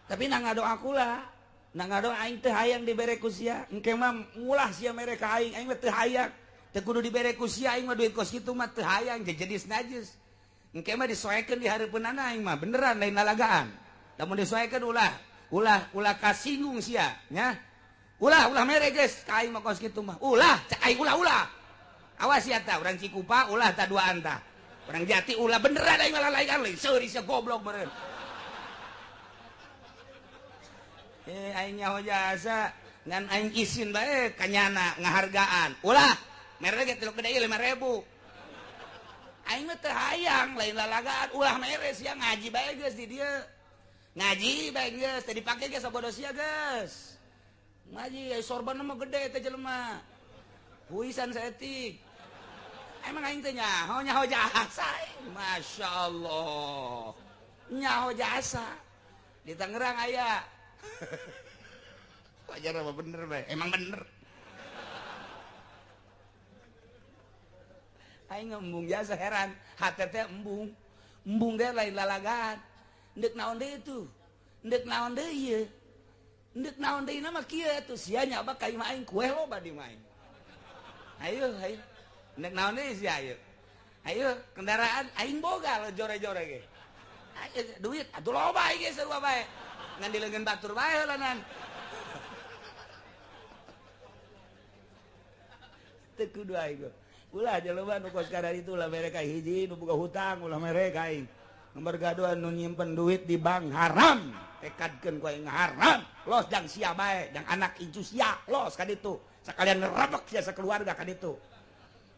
Tapi na ngadoa kula, na ngadoa aing teu hayang dibere ku sia. Engke mah mulah sia mere ka aing, aing mah teu hayang. Teu kudu dibere ku sia, aing mah duit kos kitu mah teu hayang jejenis najis. Engke mah disoekeun di hareupeunana aing mah, beneran lain lalagaan. Lamun disoekeun ulah, ulah ulah kasinggung sia nya. Ulah ulah mere geus ka aing mah kos kitu mah. Ulah cak aing ulah ulah. Awas sia tah urang Cikupa ulah tah duaan tah. Urang Jati ulah beneran aing malah lain lain seuri sia goblok meureun. Aing nyaho jasa ngan aing isin bae kanyana ngahargaan. Ulah mere ge tilok gede 5.000. Aing mah teu hayang lain lalagaan ulah mere sia ngaji bae geus di dieu. Ngaji bae geus teu dipake ge sabodo sia geus. Ngaji ai sorban mah gede teh jelema. Huisan saeutik. Emang aing teh nyaho nyaho jasa. Masya Allah. Nyaho jasa. Di Tangerang aya. Wajar apa bener bae? Emang bener. Aing embung jasa heran, hate teh embung. Embung teh lain lalagaan. Ndek naon deui tuh? Ndek naon deui ieu? Ndek naon deui mah kieu atuh sia nyaba ka imah aing kue loba di imah aing. Ayo, ayo. Ndek naon deui sia ayo. Ayo kendaraan aing boga lo jore-jore ge. Ayo duit atuh loba aing ge sarua bae. Ngan dileungeun batur bae heulanan. Teu kudu aing. Ulah jelema nu kos kadar itu ulah mere ka hiji nu boga hutang ulah mere ka aing. Nomor gaduh nu nyimpen duit di bank haram, tekadkeun ku aing haram. Los jang sia bae, jang anak incu sia, los ka ditu. Sakalian ngerebek sia sakeluarga ka ditu.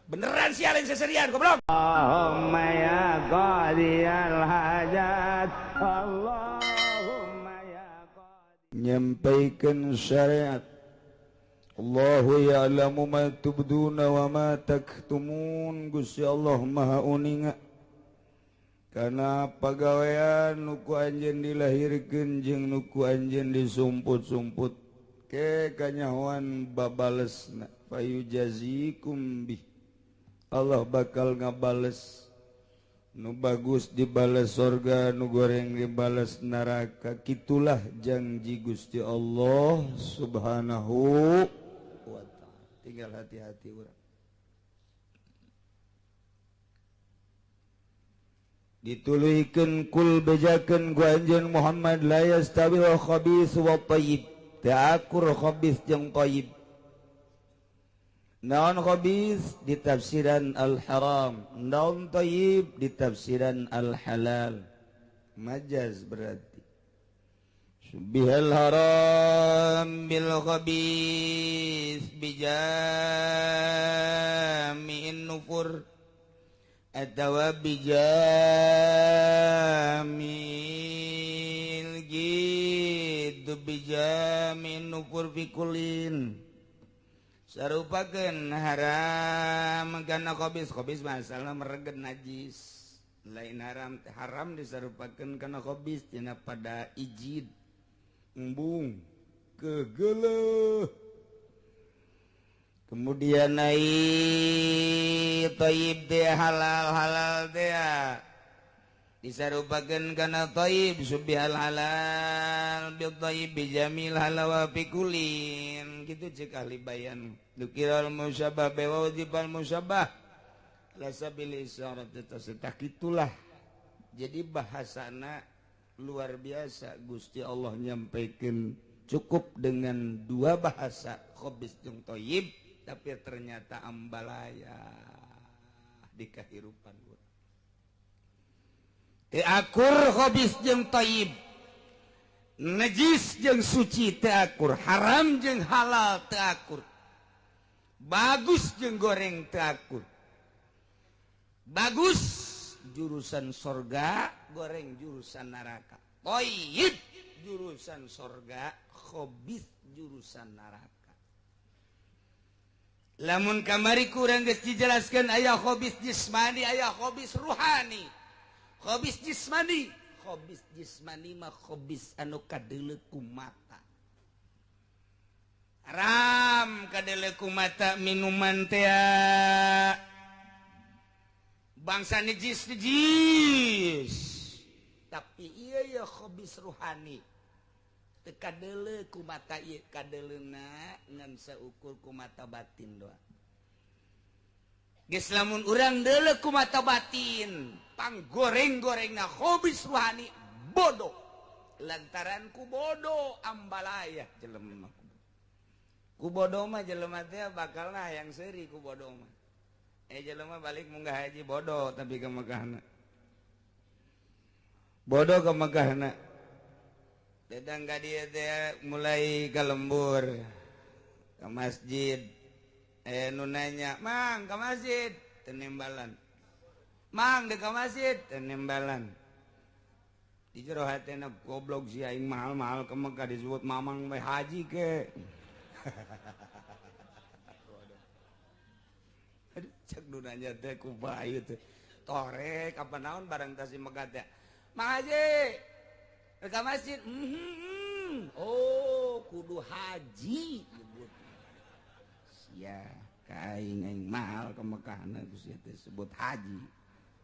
Beneran sia lain seserian goblok. Allahumma ya qadiyal hajat, Allahumma ya qadi. Nyampaikeun syariat. Allahu ya'lamu ma tubduna wa ma taktumun. Gusti Allah Maha uninga kana pagawean nu ku anjeun dilahirkeun jeung nu ku anjeun disumput-sumput ke kanyahoan babalesna fayujazikum bih. Allah bakal ngabales nu bagus dibales sorga, nu goreng dibales neraka. Kitulah janji Gusti Allah Subhanahu wa ta'ala. Tinggal hati-hati urang. Dituluykeun kul bejakeun ku anjeun Muhammad la yastawil khabis wa thayyib. Teu akur khabis jeung thayyib. Naon khabis ditafsiran al-haram, naon thayyib ditafsiran al-halal. Majaz berarti. Bihal haram bil khabis bijami'in nufur atawa bijamil gitu bijamin nufur fikulin. Sarupakeun haram kana khabis, khabis masalah meregen najis. Lain haram, haram disarupakeun kana khabis tina pada ijid embung kegeleuh. Kemudian naik thayyib teh halal, halal teh disarupakeun kana thayyib subihal halal bil thayyib bijamil halawa fikulin. Kitu cek ahli bayan. Dukiral musyabah wa wajibal musyabah la sabil isyarat tasdaq. Itulah. Jadi bahasana luar biasa Gusti Allah nyampaikeun cukup dengan dua bahasa khabis jeung thayyib, tapi ternyata ambalaya di kehidupan urang. Teu akur khabis jeung thayyib, najis jeung suci teu akur, haram jeung halal teu akur, bagus jeung goreng teu akur. Bagus jurusan sorga, goreng jurusan neraka. Thayyib jurusan sorga, khabis jurusan neraka. Lamun kamari kurang geus dijelaskeun aya khabis jismani, aya khabis ruhani. Khabis jismani, khabis jismani mah khabis anu kadeuleu ku mata. Haram kadeuleu ku mata minuman teh bangsa najis najis. Tapi iya ya khabis ruhani. Teu kadeuleu ku mata ieu kadeleuna ngan saukur ku mata batin doang. Geus lamun urang deuleu ku mata batin, panggoreng-gorengna khobis ruhani bodoh. Lantaran ku bodoh ambalaya jelema. Ku bodoh mah jelema teh bakalna hayang seuri ku bodoh mah. Jelema balik munggah haji bodoh tapi ke Mekahna. Bodoh ke Mekahna. Dedang ka dieu teh mulai ka lembur ke masjid. Nu nanya, "Mang, ke masjid?" Teu nembalan. "Mang, deuk ka masjid?" Teu nembalan. Di jero hatena goblok si aing mahal-mahal ke Mekah disebut mamang bae haji ke. Aduh, cek nu nanya teh kumaha ieu teh. Torek apa naon barang tas di Mekah teh. Mang Haji, ke masjid. Oh, kudu haji nyebut. Sia, ka aing aing mahal ke Mekahna ku sia teh sebut haji.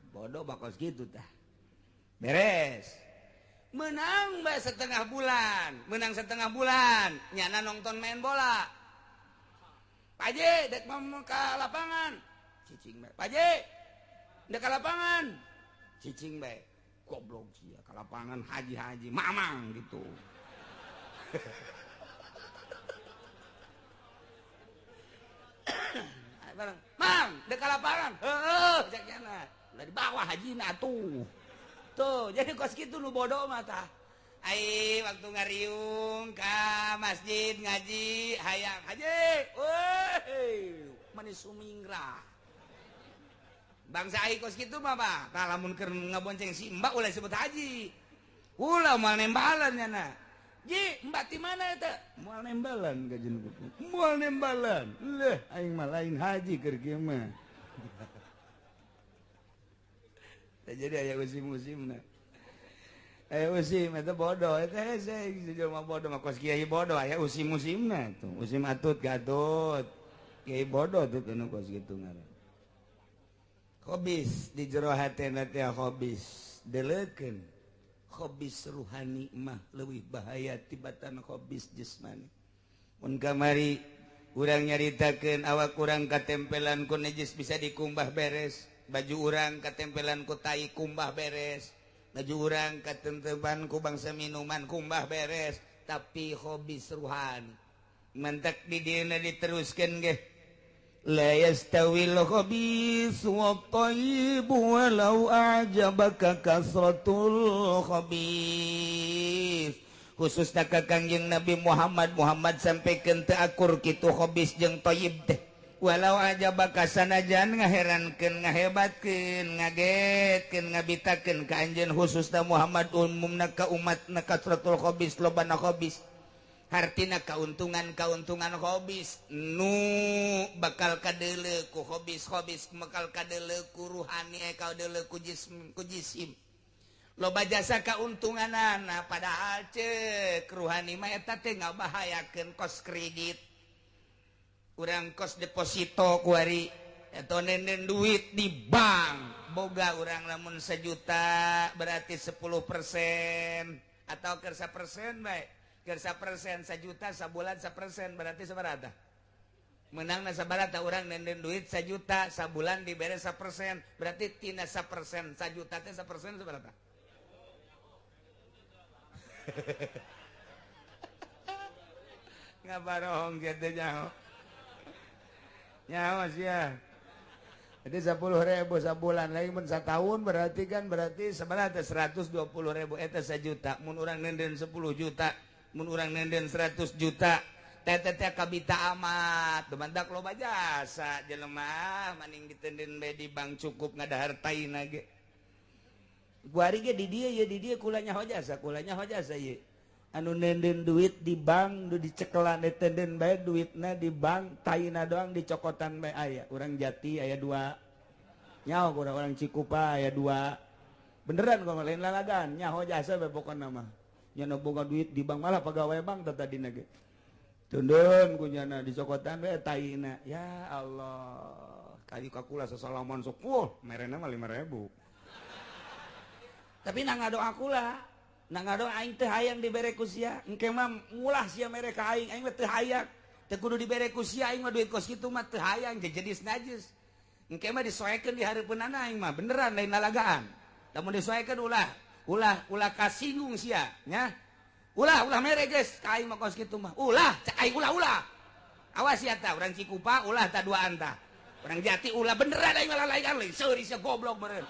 Bodoh bakos kitu tah. Beres. Menang bae setengah bulan, menang setengah bulan, nyana nonton main bola. Pak Haji, dek mau ke lapangan. Cicing bae. Pak Haji, dek ke lapangan. Cicing bae. Goblok sia ke lapangan haji-haji mamang gitu. Bareng, "Mang, dek ke lapangan." Heuh, cek nyana. Udah di bawah hajina tuh. Tuh, jadi kos kitu nu bodoh mah tah. Ai waktu ngariung ka masjid ngaji hayang haji. Weuh, manis sumingrah. Bangsa ai kos kitu mah bah. Tah lamun keur ngabonceng si Mbak ulah sebut haji. Ulah moal nembalan nyana. Ji, Mbak ti mana eta? Moal nembalan ka jeung kuku. Moal nembalan. Leuh, aing mah lain haji keur kieu mah. Jadi aya usim-usimna. Aya usim eta bodoh, eta hese jelema bodoh mah kos kiai bodoh aya usim-usimna tuh. Usim atut gatut. Kiai bodoh tuh anu kos kitu ngaran. Khobis di jero hatena teh khobis deleukeun. Khobis ruhani mah leuwih bahaya tibatan khobis jasmani. Mun kamari urang nyaritakeun awak urang katempelan ku najis bisa dikumbah beres. Baju urang katempelan ku tai kumbah beres, baju urang katempelan ku bangsa minuman kumbah beres, tapi hobi ruhani mentak di dieuna diteruskeun ge. La yastawil khabis wa thayyib walau a'jabaka kasratul khabis. Khususna ka Kangjeng Nabi Muhammad, Muhammad sampaikan teu akur kitu khabis jeung thayyib teh. Walau aja bakal sanajan ngaherankeun ngahebatkeun ngagetkeun ngabitakeun ka anjeun khususna Muhammad umumna ka umatna kasratul khabis lobana khabis hartina kauntungan-kauntungan khabis nu bakal kadeuleu ku khabis-khabis bakal kadeuleu ku ruhani kadeuleu ku jism ku jisim loba jasa kauntunganana padahal ceuk ruhani mah eta teh ngabahayakeun kos kredit urang kos deposito kuari atau nenden duit di bank boga urang lamun sejuta berarti 10% atau kersa persen baik kersa persen sejuta sabulan 1% berarti sabaraha menang sabaraha urang nenden duit sejuta sabulan dibere 1% berarti tina 1% sejuta teh 1% sabaraha ngabarohong kieu nyaho nyawa sia. Jadi 10.000 sabulan lagi mun satahun berarti kan berarti sebenarnya 120.000 eta sejuta. Mun urang nenden 10 juta, mun urang nenden 100 juta, teh teh kabita amat. Dumandak loba jasa jelema maning ditenden bae di bank cukup ngadahar taina ge. Guari ge di dieu ye di dieu kula nyaho jasa, kula nyaho jasa ye. Anu nenden duit di bank nu dicekelan ditenden bae duitna di bank taina doang dicokotan bae aya urang Jati aya dua nyaho urang orang Cikupa aya dua beneran kok lain lalagan nyaho jasa bae pokona mah nya boga duit di bank malah pegawai bank teh tadina ge tundun ku nyana dicokotan bae taina ya Allah kali ka kula sasalaman sok wah merena mah 5.000 tapi na ngadoa kula Nah ngadong aing teu hayang dibere ku sia. Engke mah mulah sia mere ka aing, aing mah teu hayang. Teu kudu dibere ku sia aing mah duit kos kitu mah teu hayang jejenis najis. Engke mah disoekeun di hareupeunana aing mah beneran lain lalagaan. Lamun disoekeun ulah ulah ulah kasinggung sia nya. Ulah ulah mere geus ka aing mah kos kitu mah. Ulah cak aing ulah ulah. Awas sia tah urang Cikupa ulah tah duaan tah. Urang Jati ulah beneran aing mah lalagaan lain seuri sia goblok meureun.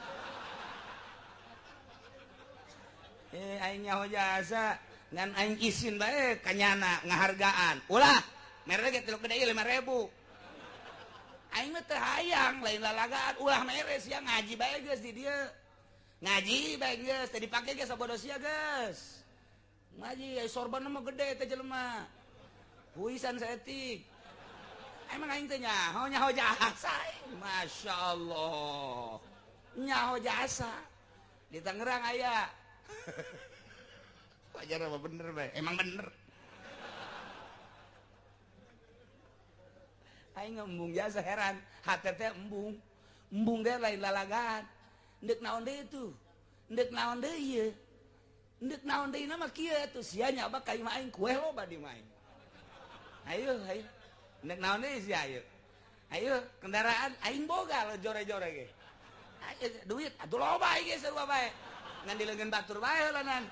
Aing nyaho jasa ngan aing isin bae kanyana ngahargaan. Ulah mere ge 3 gede 5.000. Aing mah teu hayang lain lalagaan ulah mere sia ngaji bae geus di dieu. Ngaji bae geus teu dipake ge sabodo sia geus. Ngaji ai sorban mah gede teh jelema. Huisan saeutik. Emang aing teh nyaho nyaho jasa. Masyaallah. Nyaho jasa. Di Tangerang aya. Wajar apa bener bae? Emang bener. Aing embung jasa heran, hate teh embung. Embung teh lain lalagaan. Ndek naon deui tuh? Ndek naon deui ieu? Ndek naon deui na mah kieu atuh sia nyaba ka imah aing kue loba di imah aing. Ayo, ayo. Ndek naon deui sia ayo. Ayo kendaraan aing boga lo jore-jore ge. Ayo duit atuh loba aing ge sarua bae. Ngan dileungeun batur bae heulanan.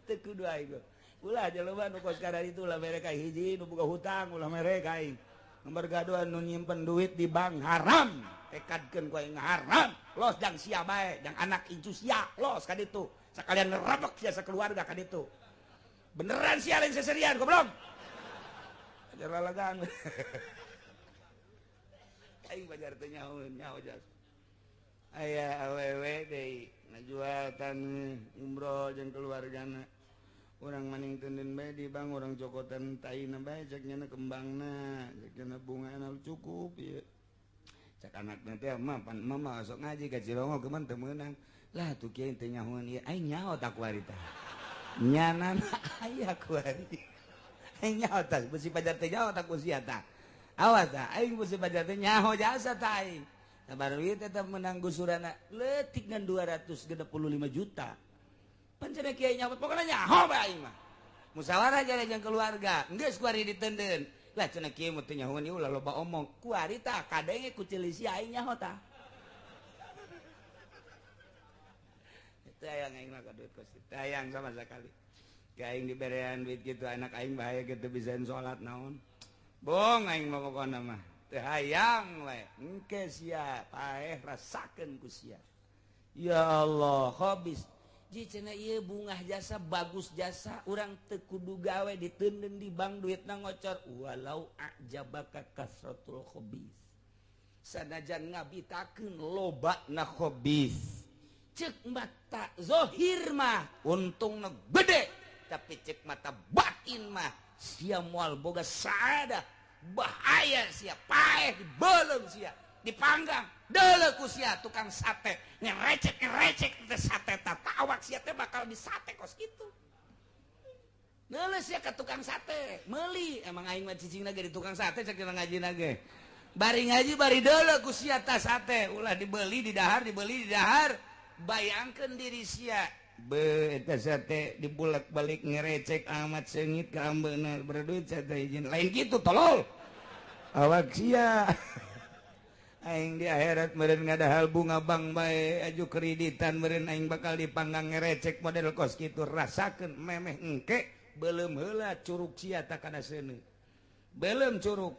Teu kudu aing. Ulah jelema nu kos kadar itu ulah mere ka hiji nu boga hutang ulah mere ka aing. Nomor gaduhan nu nyimpen duit di bank haram. Tekadkeun ku aing haram. Los jang sia bae, jang anak incu sia, los ka ditu. Sakalian ngerebek sia sakeluarga ka ditu. Beneran sia lain seserian goblok. Ajar lalagaan. Aing bajar teh nyaho nyaho jas. Aya awewe deui ngajual taneuh umroh jeung keluargana. Urang maning teuneun bae di bank urang cokotan taina bae cek nyana kembangna, cek nyana bungana cukup ieu. Cek anakna teh mah pan mama sok ngaji ka Cilongo kumaha teu meunang. Lah tuh kieu teh nyahoan ieu aing nyaho tak kuari tah. Nyanana aya kuari. Aing nyaho tah beusi pajar teh nyaho tak ku sia tah. Awas tah aing beusi pajar teh nyaho jasa tah aing. Nah baru ieu teh menang gusurana leutik ngan 265 juta. Pan cenah kiai nyaho pokona nyaho bae aing mah. Musyawarah jeung keluarga, geus kuari ditendeun. Lah cenah kiai mah teu nyahoan ieu ulah loba omong. Kuari tah kadenge ku ceulisi aing nyaho tah. Teu hayang aing mah ka duit kos. Teu hayang sama sekali. Ka aing diberean duit kitu anak aing bahaya kitu bisa salat naon. Bong aing mah pokona mah. Teu hayang we. Engke sia paeh rasakeun ku sia. Ya Allah, habis. Ji cenah ieu bungah jasa bagus jasa urang teu kudu gawe diteundeun di bank duitna ngocor walau a'jabaka kasratul khabis. Sanajan ngabitakeun lobana khabis. Cek mata zahir mah untungna gede, tapi cek mata batin mah sia moal boga saadah. Bahaya sia paeh dibeuleum sia dipanggang deuleu ku sia tukang sate ngerecek-ngerecek teh sate tah awak sia teh bakal disate kos kitu. Deuleu sia ka tukang sate meuli emang aing mah cicingna ge di tukang sate cek ngajina ge. Bari ngaji bari deuleu ku sia tah sate ulah dibeli di dahar dibeli di dahar. Bayangkeun diri sia be eta sate dibulak-balik ngerecek amat seungit ka ambeuna berduit sate izin lain kitu tolol awak sia. Aing di akhirat meureun ngadahal bunga bank bae aju kreditan meureun aing bakal dipanggang ngerecek model kos kitu rasakeun memeh engke beuleum heula curug sia ta kana seuneu beuleum curug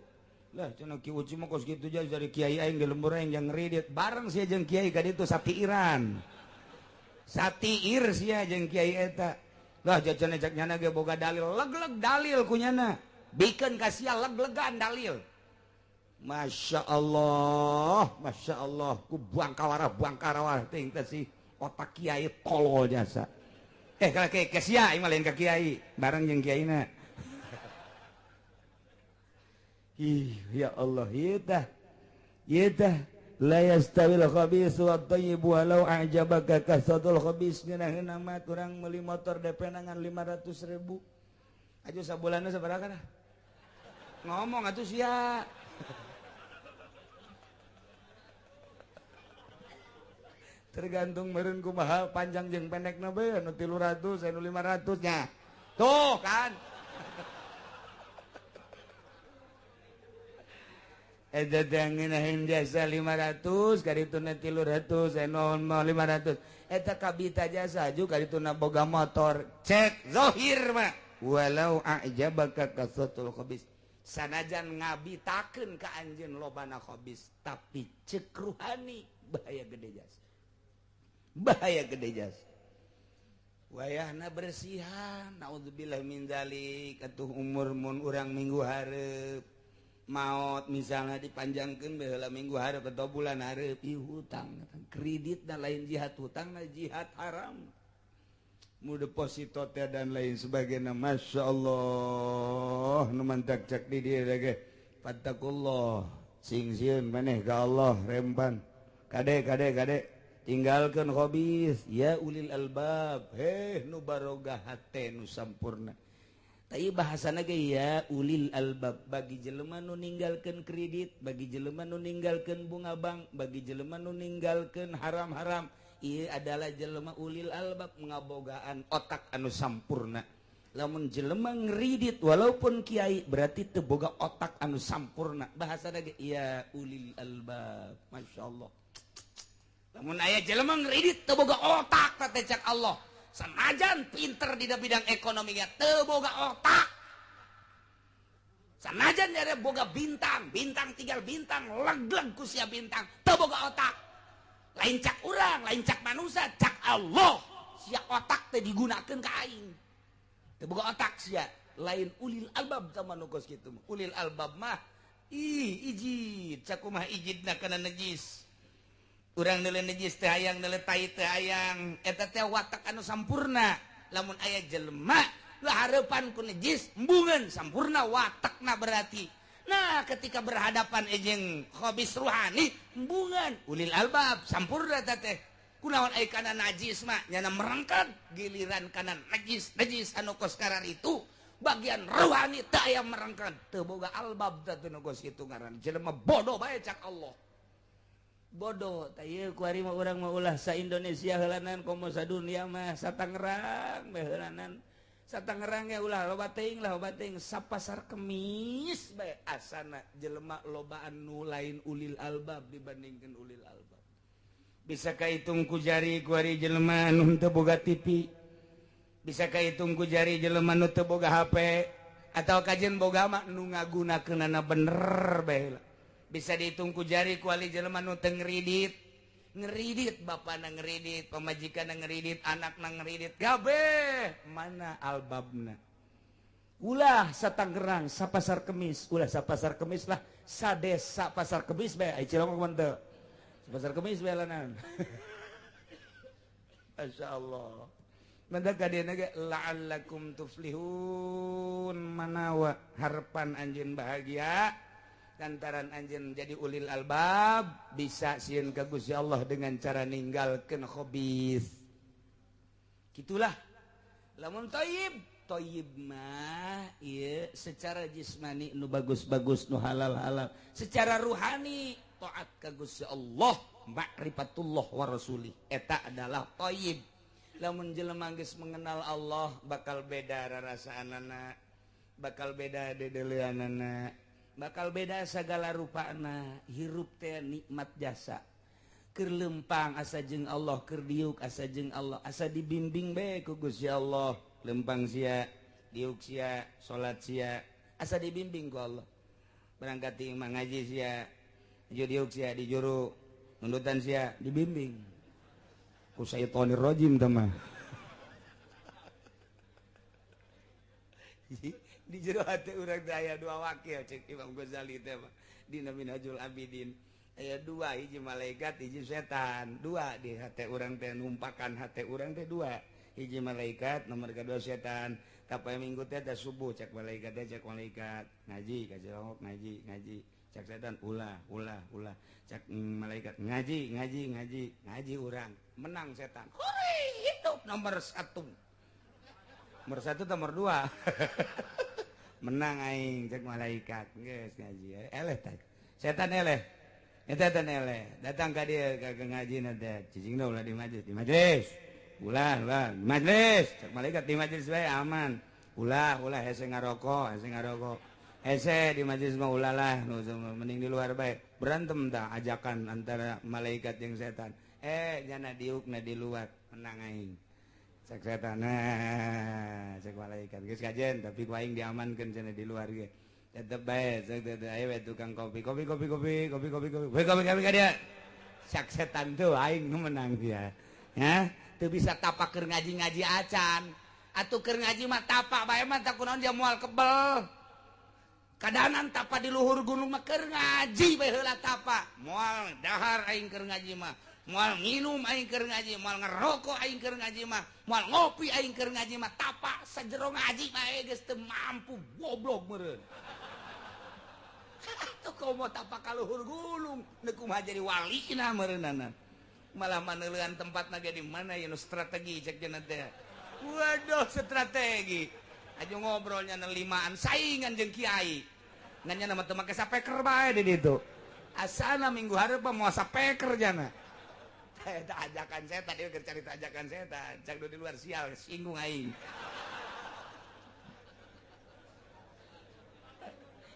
lah cenah ki uci mah kos kitu jauh dari kiai aing di lembur aing jang ngredit bareng sia jeung kiai ka ditu satiiran satiir sia jeung kiai eta lah jajan cek nyana ge boga dalil leg-leg dalil ku nyana bikeun ka sia leg-legan dalil. Masya Allah, Masya Allah, ku buang kawarah ting teh si otak kiai tolol jasa. Kalau ke sia, ieu mah lain ka kiai, bareng jeung kiaina. Ih, ya Allah, ieu tah. Ieu tah la yastawil khabis wat thayyib walau a'jabaka kasratul khabis. Ngeunaheun mah urang meuli motor DP ngan 500.000. Aju sabulanna sabaraha kana? Ngomong atuh sia. Tergantung meureun kumaha panjang jeung pendekna bae anu 300 anu 500 nya. Tuh kan. Eta teh ngeunaheun jasa 500 karituna 300 anu 500. Eta kabita jasa ju karituna boga motor. Cek zahir mah walau a'jabaka kasratul khabis. Sanajan ngabitakeun ka anjeun lobana khabis, tapi cek ruhani bahaya gede jasa. Bahaya gede jasa. Wayahna bersihan, naudzubillah min dzalik, atuh umur mun urang minggu hareup maot misalnya dipanjangkeun baheula minggu hareup atau bulan hareup, ieu hutang kredit dan lain jihad hutang na jihad haram. Mu deposito teh dan lain sebagainya. Masya Allah, nu mantak cek di dieu ge. Fattakullah, sing sieun maneh ka Allah rempan. Kade kade kade tinggalkeun khabis ya ulil albab. Heh nu baroga hate nu sampurna. Tapi bahasana ge ya ulil albab, bagi jelema nu ninggalkeun kredit, bagi jelema nu ninggalkeun bunga bank, bagi jelema nu ninggalkeun haram-haram. Ieu adalah jelema ulil albab, ngabogaan otak anu sampurna. Lamun jelema ngridit walaupun kiai berarti teu boga otak anu sampurna. Bahasana ge ya ulil albab. Masyaallah. Lamun aya jelema ngridit teu boga otak teh cak Allah. Sanajan pinter di bidang ekonominya teu boga otak. Sanajan nyare boga bintang, bintang tinggal bintang, leg-leg ku sia bintang, teu boga otak. Lain cak urang, lain cak manusia, cak Allah. Sia otak teh digunakeun ka aing. Teu boga otak sia, lain ulil albab sama nu kos kitu. Ulil albab mah ih ijid, cakumaha ijidna kana najis. Urang neuleuh najis teh hayang, neuleuh tai teh hayang. Eta teh watak anu sampurna. Lamun aya jelema lah hareupan ku najis, embungeun sampurna watakna berarti. Nah, ketika berhadapan jeung khabis ruhani, embungan ulil albab sampurna teh. Kunaon aya kana najis mah nyana merengket, giliran kana najis, najis anu kos karar itu bagian ruhani teu aya merengket, teu boga albab teh nu kos kitu ngaran. Jelema bodoh bae cak Allah. Bodoh tah ieu kuari mah urang mah ulah sa Indonesia heulanan komo sadunia mah sa Tangerang bae heulanan. Sa Tangerang ya ulah loba teuing lah loba teuing sapasar Kemis bae asana jelema lobaan nu lain ulil albab dibandingkeun ulil albab. Bisa kahitung ku jari kuari jelema nu teu boga TV. Bisa kahitung ku jari jelema nu teu boga HP atau kajen boga mah nu ngagunakeunana bener bae. Bisa dihitung ku jari kuali jelema nu teu ngridit. Ngeridit bapana ngeridit, pamajikanna ngeridit, anakna ngeridit, kabeh mana albabna. Ulah sa Tangerang, sa Pasar Kemis, ulah sa Pasar Kemis lah, sa desa Pasar Kemis bae, ai Cilongok mah teu. Pasar Kemis bae lanan. Masyaallah. Manda kadieuna ge la'allakum tuflihun, manawa harapan anjeun bahagia. Lantaran anjeun jadi ulil albab bisa sieun ka Gusti Allah dengan cara ninggalkeun khabis. Gitulah. Lamun thayyib, thayyib mah ieu secara jismani nu bagus-bagus nu halal-halal, secara ruhani taat ka Gusti Allah, ma'rifatullah wa rasulih. Eta adalah thayyib. Lamun jelema geus mengenal Allah bakal beda rarasaanana, bakal beda dedeleanana, bakal beda segala rupana. Hirup teh nikmat jasa. Keur lempang asa jeung Allah, keur diuk asa jeung Allah, asa dibimbing bae ku Gusti Allah. Lempang sia, diuk sia, salat sia, asa dibimbing ku Allah. Berangkat ti imah ngaji sia, diuk sia di juru, nundutan sia dibimbing. Ku syaitonir rajim teh mah. Di jero hati urang teh aya dua wakil cek Imam Ghazali teh mah dina Minhajul Abidin aya dua, hiji malaikat hiji setan. Dua di hati urang teh numpakan hati urang teh dua, hiji malaikat nomor kedua setan. Tapi minggu teh teh subuh cek malaikat teh, cek malaikat ngaji ka Cilongok ngaji ngaji, cek setan ulah ulah ulah, cek malaikat ngaji ngaji ngaji ngaji, urang menang setan. Hore hidup nomor satu. Nomor satu nomor dua. Menang aing cek malaikat geus ngaji eleh teh setan eleh. Eta teh eleh datang ka dieu ka ngajina teh cicingna ulah di majelis, di majelis. Ulah ulah di majelis, cek malaikat di majelis bae aman. Ulah ulah hese ngarokok, hese ngarokok. Hese di majelis mah ulah lah, mending di luar bae. Berantem tah ajakan antara malaikat jeung setan. Jana diukna di luar, menang aing. Cek setan, nah, cek malaikat geus kajen tapi ku aing diamankeun cenah di luar ge. Tetep bae, cek teh aya we tukang kopi, kopi kopi kopi kopi kopi kopi. We kopi kopi ka dia. Cek setan tuh aing nu menang dia. Ya, teu bisa tapak keur ngaji-ngaji acan. Atuh keur ngaji mah tapak bae mah tak kunaon dia moal kebel. Kadanan tapa di luhur gunung mah keur ngaji bae heula tapa. Moal dahar aing keur ngaji mah. Moal nginum aing keur ngaji, moal ngerokok aing keur ngaji mah, moal ngopi aing keur ngaji mah, tapa sajero ngaji bae geus teu mampu goblok meureun. Atuh komo tapa ka luhur gunung, neuk kumaha jadi walina meureunana. Malah maneuleun tempatna ge di mana ieu nu strategi cek cenah teh. Waduh strategi. Aja ngobrolnya limaan saingan jeung kiai. Ngan nya mah teu make sapeker bae di ditu. Asana minggu hareup mah moal sapeker jana. Ajakan setan, dia cerita ajakan setan. Cak di luar sial, singgung aing.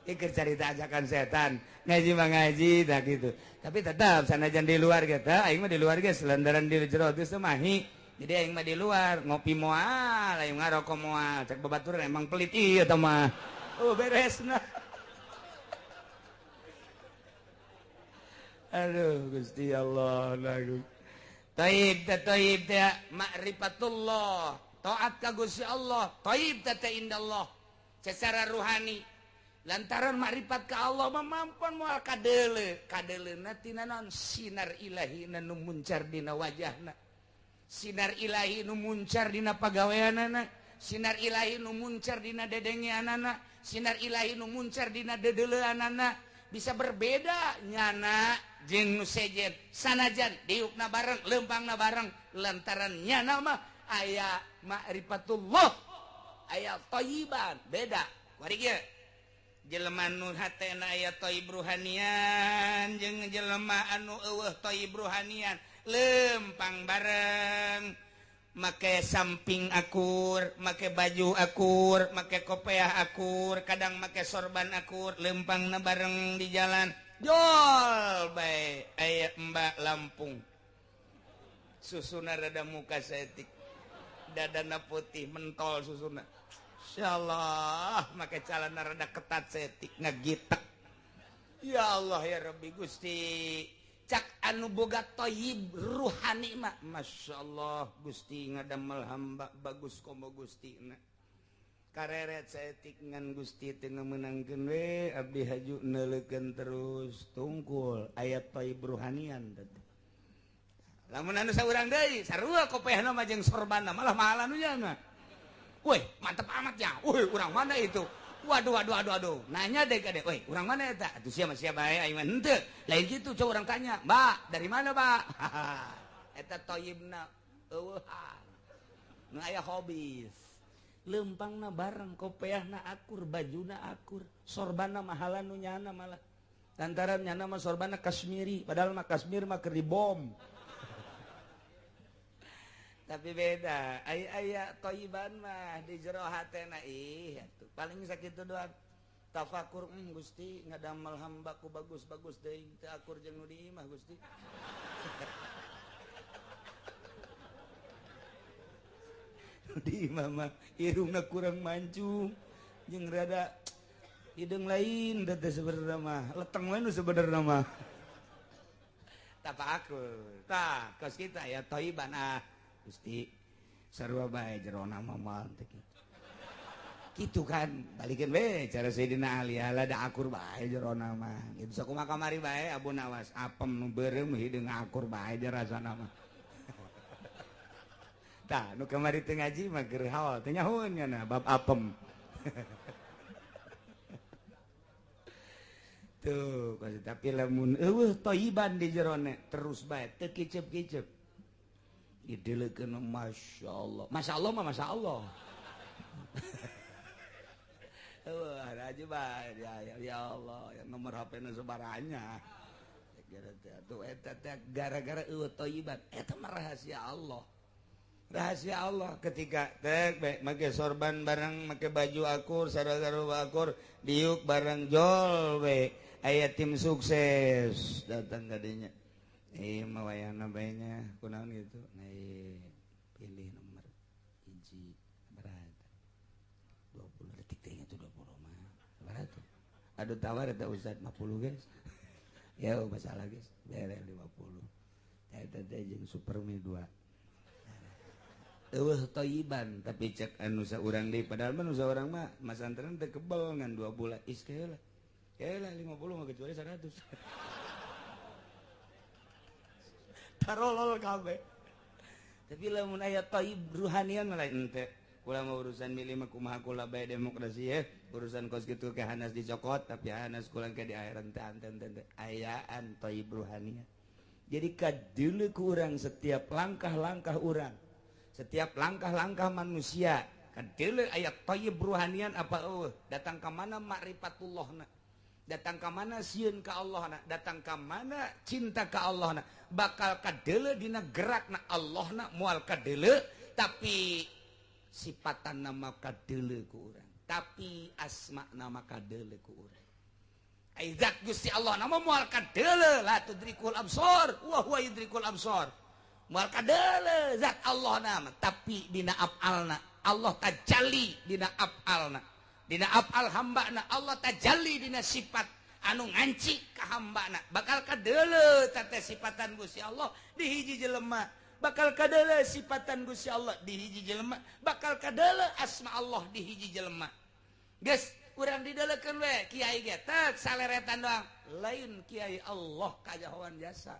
Dia cerita ajakan setan, ngaji mah ngaji, tak gitu. Tapi tetap sanajan di luar kita, aing mah di luar geus lantaran di jero geus mahi. Jadi aing mah di luar ngopi moal, aing ngarokok moal. Cak babaturan emang pelit ieu teh mah. Oh beres nah. Aduh Gusti Allah lagu. Taib teh taib teh ma'rifatullah, taat ka Gusti Allah, taib teh indallah secara ruhani. Lantaran makrifat ka Allah mah mampan moal kadeule, kadeleuna tina naon sinar ilahi nu muncar dina wajahna. Sinar ilahi nu muncar dina pagaweanana, sinar ilahi nu muncar dina dedengeanana, sinar ilahi nu muncar dina dedeleuanana. Bisa berbeda nyana jeung nu sejen sanajan diukna bareng lempangna bareng lantaran nyana mah aya ma'rifatullah aya thayyiban beda wari kieu jelema nu hatena aya thayyib ruhanian jeung jelema anu eueuh thayyib ruhanian lempang bareng make samping akur, make baju akur, make kopiah akur, kadang make sorban akur, lempangna bareng di jalan. Jol bae aya Mbak Lampung. Susuna rada muka saeutik. Dadana putih mentol susuna. Insyaallah make calana rada ketat saeutik ngagitek. Ya Allah ya Rabbi Gusti. Cak anu boga thayyib ruhani mah Masya Allah Gusti ngadamel hamba bagus komo Gusti na kareret saeutik ngan Gusti teu meunangkeun we abdi haju neuleukeun terus tungkul aya thayyib ruhanian teh lamun anu saurang deui sarua kopehna mah jeung sorbanna malah mahalan nu nya woi mantep amat ya woi urang mana itu. Waduh, waduh, waduh, waduh. Nanya deh kadek, woi, orang mana eta? Atuh sia mah sia bae aing mah henteu. Lain kitu coba orang tanya, "Mbak, dari mana, Pak?" Eta thayyibna eueuhan. Nu aya hobis. Lempangna bareng, kopeahna akur, bajuna akur, sorbanna mahalan nu nyana malah. Lantaran nyana mah sorbanna Kashmiri, padahal mah Kashmir mah keur dibom. Tapi beda, aya thayyiban mah di jero hatena ih atuh paling sakitu doang. Tafakur Gusti ngadamel hamba ku bagus-bagus deui teu akur jeung nu di imah Gusti. Nu di imah mah irungna kurang mancung jeung rada hideung lain teh sebenarna mah, leteng we nu sebenarna mah. Tafakur. Tah, kos kita ya thayyiban ah. Gusti sarua bae jerona mah moal teh kitu kan balikeun we cara Sayyidina Ali ala da akur bae jerona mah kitu sakumaha kamari bae Abu Nawas apem nu beureum hideung akur bae rasana mah tah nu kamari teu ngaji mah keur haol teu nyahoeun nya bab apem tuh tapi lamun eueuh thayyiban di jerona terus bae teu kicep-kicep dideleukeun Masya Allah. Masya Allah mah Masya Allah. Wah, aja bae ya, ya Allah, yang nomor HP-na sebaranya. Gara-gara eueuh thayyiban eta mah rahasia Allah. Rahasia Allah ketika tek make sorban bareng make baju akur sarua akur diuk bareng jol we aya tim sukses datang kadinya. Mah wayahna bae nya kunaon gitu. Nah, pilih nomor hiji berat 20 detik teh nya tuh 20 mah. Berat tuh. Aduh tawar eta Ustaz 50 guys. Ya masalah guys, bere 50. Eta teh jeung Supermi 2. Eueuh thayyiban tapi cek anu saurang deui padahal mah nu saurang mah masantren teh kebel ngan 2 bulan is keula. Keula 50 mah kecuali 100. Tarolol kabeh. Tapi lamun aya thayyib ruhanian mah lain teh. Kula mah urusan milih mah kumaha kula bae demokrasi ya. Urusan kos kitu ke hanas dicokot tapi hanas kula ke di akhirat teh anten ayaan thayyib ruhanian. Jadi kadeuleu ku urang setiap langkah-langkah urang, setiap langkah-langkah manusia kadeuleu aya thayyib ruhanian apa eueuh, datang ka mana makrifatullahna, datang ka mana sieun ka Allahna, datang ka mana cinta ka Allahna, bakal kadeuleu dina gerakna Allahna moal kadeuleu tapi sifatan nama kadeuleu ku urang, tapi asma nama kadeuleu ku urang. Ai zat Gusti Allah nama moal kadeuleu la tudrikul absar wa huwa yudrikul absar. Moal kadeuleu zat Allah nama tapi dina afalna Allah tajalli dina afalna. Dina afal hambana Allah tajalli dina sifat anu nganci ka hambana. Bakal kadeuleu teh sifatan Gusti Allah di hiji jelema. Bakal kadeuleu sifatan Gusti Allah di hiji jelema, bakal kadeuleu asma Allah di hiji jelema. Geus urang dideulekeun we kiai ge tek saleretan doang. Lain kiai Allah kajahoan jasa.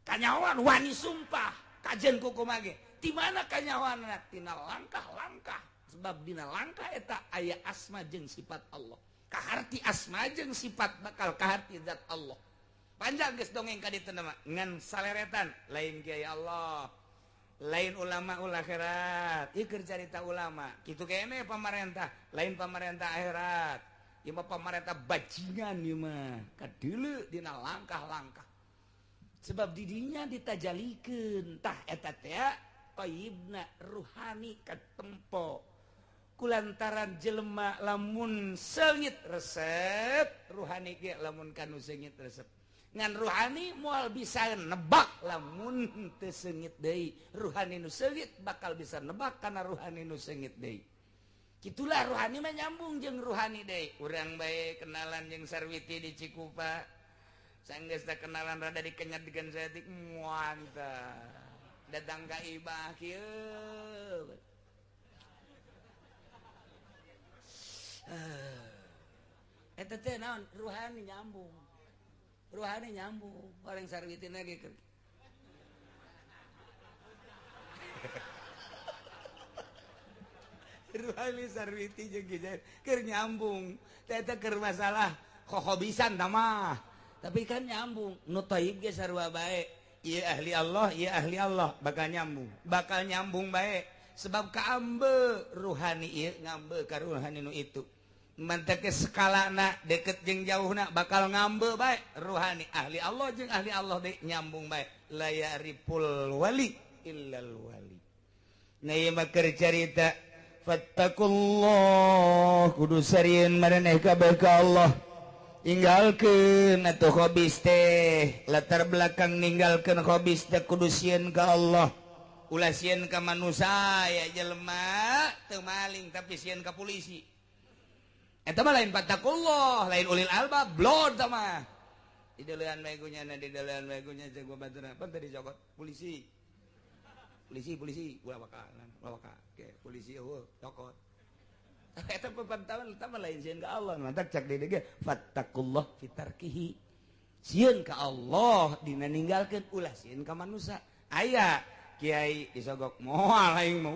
Kanyahoan wani sumpah kajen kukumaha ge. Di mana kanyahoanna? Tina langkah-langkah. Sebab dina langkah eta aya asma jeung sifat Allah. Kaharti asma jeung sifat bakal kaharti zat Allah. Panjang geus dongeng ka ditu mah ngan saleretan lain kiai Allah, lain ulama ul akhirat. Ieu keur carita ulama. Kitu keneh pamarentah, lain pamarentah akhirat. Ieu mah pamarentah bajingan ieu mah. Kadeuleu dina langkah-langkah. Sebab didinya ditajalikeun tah eta teh thayyibna ruhani katempo. Kulantaran jelema lamun seungit resep ruhani ge lamun kanu seungit resep. Ngan ruhani moal bisa nebak lamun teu seungit deui. Ruhani nu seungit bakal bisa nebak kana ruhani nu seungit deui. Kitulah ruhani mah nyambung jeung ruhani deui. Urang bae kenalan jeung Sarwiti di Cikupa. Sanggeus teh kenalan rada dikenyat dengan saeutik muanta. Datang ka ibah kieu. Eta teh naon ruhani nyambung. Ruhani nyambung. Orang Sarwiti lagi keur. Ruhani Sarwiti jeung Kiai keur nyambung. Teh eta keur masalah kohobisan tah mah. Tapi kan nyambung. Nu thayyib ge sarua bae. Ieu ahli Allah, ieu ahli Allah bakal nyambung. Bakal nyambung bae. Sebab kaambe ruhani ieu ngambe ka ruhani nu itu. Manteke skalana deket jeung jauhna bakal ngambe bae ruhani ahli Allah jeung ahli Allah deui nyambung bae. La ya'riful wali illal wali. Nah ieu mah keur carita fattakullah kudu sarieun maraneh kabeh ka Allah. Inggalkeun atuh khobis teh, latar belakang ninggalkeun khobis teh kudu sieun ka Allah. Ulah sieun ka manusia ya jelema teu maling tapi sieun ka polisi. Eta mah lain fattakullah, lain ulil albab, blon tah mah. Dideulean bae ku nyana, dideulean bae ku nya jeung baturna. Pan teh dicokot polisi. Polisi, polisi, ulah bakalan, ulah bakal. Ke polisi eueuh cokot. Eta pepantaman eta mah lain sieun ka Allah. Mantak cak deui ge fattakullah fi tarkihi. Sieun ka Allah dina ninggalkeun ulah sieun ka manusia. Aya kiai disogok moal aing mah.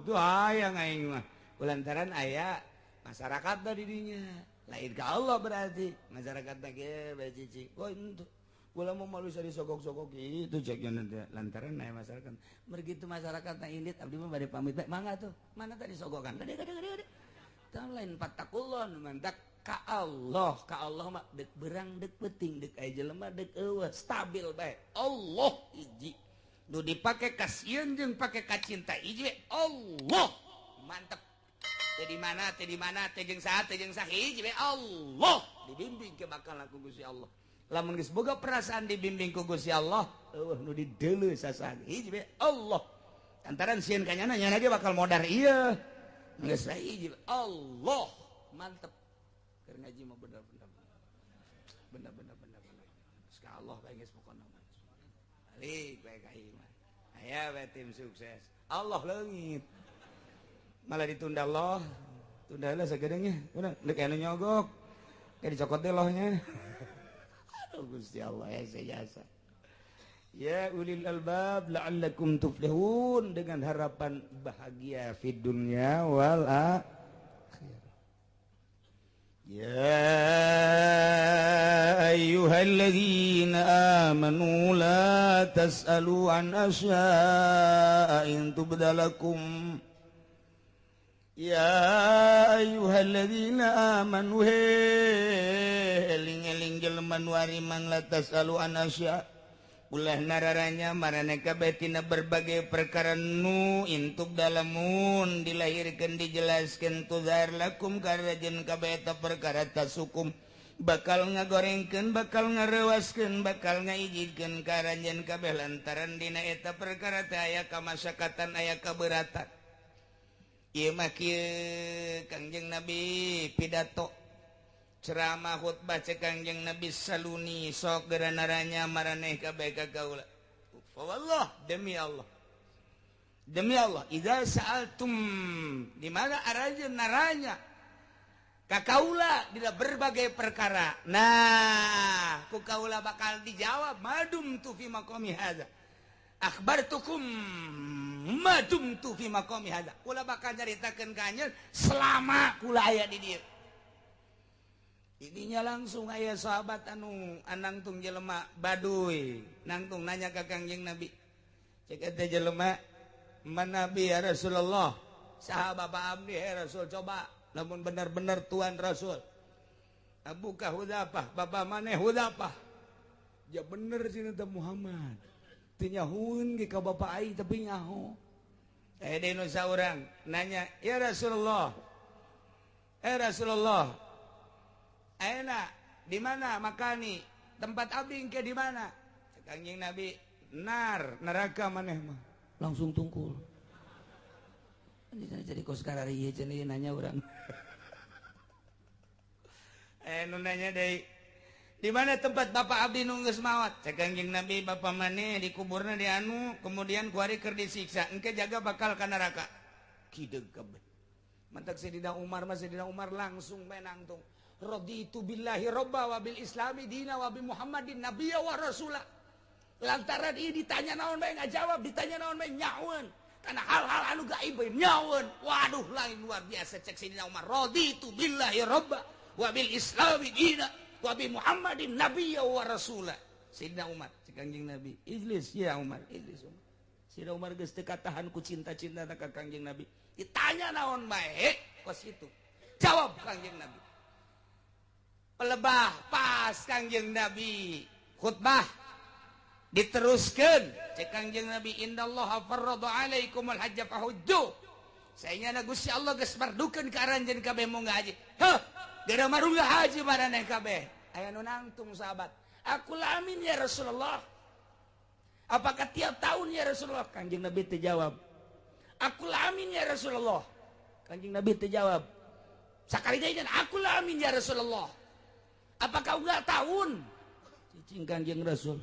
Tuh hayang aing mah. Kulantaran aya masyarakat da didinya. Lain ka Allah berarti masyarakat teh ge bae cicing. Oh itu kula mau malu bisa disogok-sogok gitu ceknya nanti lantaran aya masyarakat. Mergitu masyarakat na indit abdi mah bade pamit bae. Mangga tuh. Mana tadi sogokan? Gede gede gede gede. Tah lain fattakullah mantak Ka Allah, ka Allah mah dek berang dek penting dek aya jelema dek eueuh stabil bae. Allah hiji. Nu dipake kasieun jeung pake kacinta hiji Allah. Mantep. Teu di mana, teu di mana, teu jeung saha, teu jeung saha hiji bae Allah. Dibimbing ke bakal ku Gusti Allah. Lamun geus boga perasaan dibimbing ku Gusti Allah, eueuh nu dideuleu sasaha hiji bae Allah. Lantaran sieun ka nyana, nyana ge bakal modar ieu. Geus hiji Allah. Mantep. Keur ngaji mah bener-bener. Bener-bener bener-bener. Geus ka Allah bae geus pokona mah. Balik bae ka ieu mah. Aya bae tim sukses. Allah leungit. Malah ditunda Allah. Tunda lah sagedengnya. Udah deuk anu nyogok. Kayak dicokot deh lohnya. Aduh Gusti Allah ya jasa. Ya ulil albab la'allakum tuflihun, dengan harapan bahagia fid dunya wal akhirah. Ya ayyuhalladzina amanu la tas'alu an asya'a in tubdalakum. Ya ayyuhalladzina amanu, eling-eling jelema nu ariman, la tasalu an asya, ulah nararanya maraneh kabeh tina berbagai perkara nu intub dalamun dilahirkeun dijelaskeun tuzar lakum karajen kabeh eta perkara tasukum bakal ngagorengkeun bakal ngarewaskeun bakal ngaijidkeun karanjeun kabeh lantaran dina eta perkara teh aya kamasakatan aya kaberatan. Ieu mah kieu Kangjeng Nabi pidato ceramah khutbah cek Kangjeng Nabi saluni sok geura naranya maraneh kabeh ka kaula. Fa wallah, demi Allah. Demi Allah, idza sa'altum, di mana aranjeun naranya ka kaula dina berbagai perkara. Nah, ku kaula bakal dijawab madum tu fi maqami hadza. Akhbartukum madum tu fi maqami hadza. Kula bakal nyaritakeun ka anjeun selama kula aya di dieu. Ininya langsung aya sahabat anu anangtung jelema baduy, nangtung nanya ka Kangjeng Nabi. Cek eta jelema, "Man Nabi ya Rasulullah?" Saha bapa abdi ya Rasul, coba lamun bener-bener tuan Rasul. Abuka Hudzafah, bapa maneh Hudzafah. Ya bener cenah teh Muhammad. Teu nyahueun ge ka bapa aing tapi nyaho. Eh deui saurang nanya, "Ya Rasulullah. Eh Rasulullah, ayeuna di mana makani? Tempat abdi engke di mana?" Cek Kangjeng Nabi, "Nar, neraka maneh mah." Langsung tungkul. Jadi kos karari ieu cenah nanya urang. Eh nu nanya deui, di mana tempat bapak abdi nu geus maot? Cek Kangjeng Nabi, "Bapak maneh dikuburna di anu, kemudian kuari keur disiksa, engke jaga bakal ka neraka." Kideug kabeh. Mantak Sayyidina Umar mah, Sayyidina Umar langsung menangtung. Raditu billahi robba wa bil islami dina wa bi Muhammadin nabiyya wa rasula. Lantaran ieu ditanya naon bae ngajawab, ditanya naon bae nyaweun. Karena hal-hal anu gaib bae nyaweun. Waduh lain luar biasa cek Sayyidina Umar. Raditu billahi robba wa bil islami dina wa bi Muhammadin nabiyya wa rasula. Sayyidina Umar cek Kangjeng Nabi, "Ijlis ya Umar, ijlis Umar." Sayyidina Umar geus teu katahan ku cinta-cinta ka Kangjeng Nabi. Ditanya naon bae kos kitu. Jawab Kangjeng Nabi. Pelebah pas Kangjeng Nabi khutbah diteruskeun cek Kangjeng Nabi, "Innallaha farrada alaikumul hajja fahujju." Saenyana Gusti Allah geus mardukeun ka aranjeun kabeh munggah haji. Heuh, geura marunggah haji maraneh kabeh. Aya nu nangtung sahabat, "Aku lamin ya Rasulullah." Apakah tiap tahun ya Rasulullah? Kangjeng Nabi teu jawab. "Aku lamin ya Rasulullah." Kangjeng Nabi teu jawab. Sakali deui, "Aku lamin ya Rasulullah." Apakah enggak tahun? Cicing Kangjeng Rasul.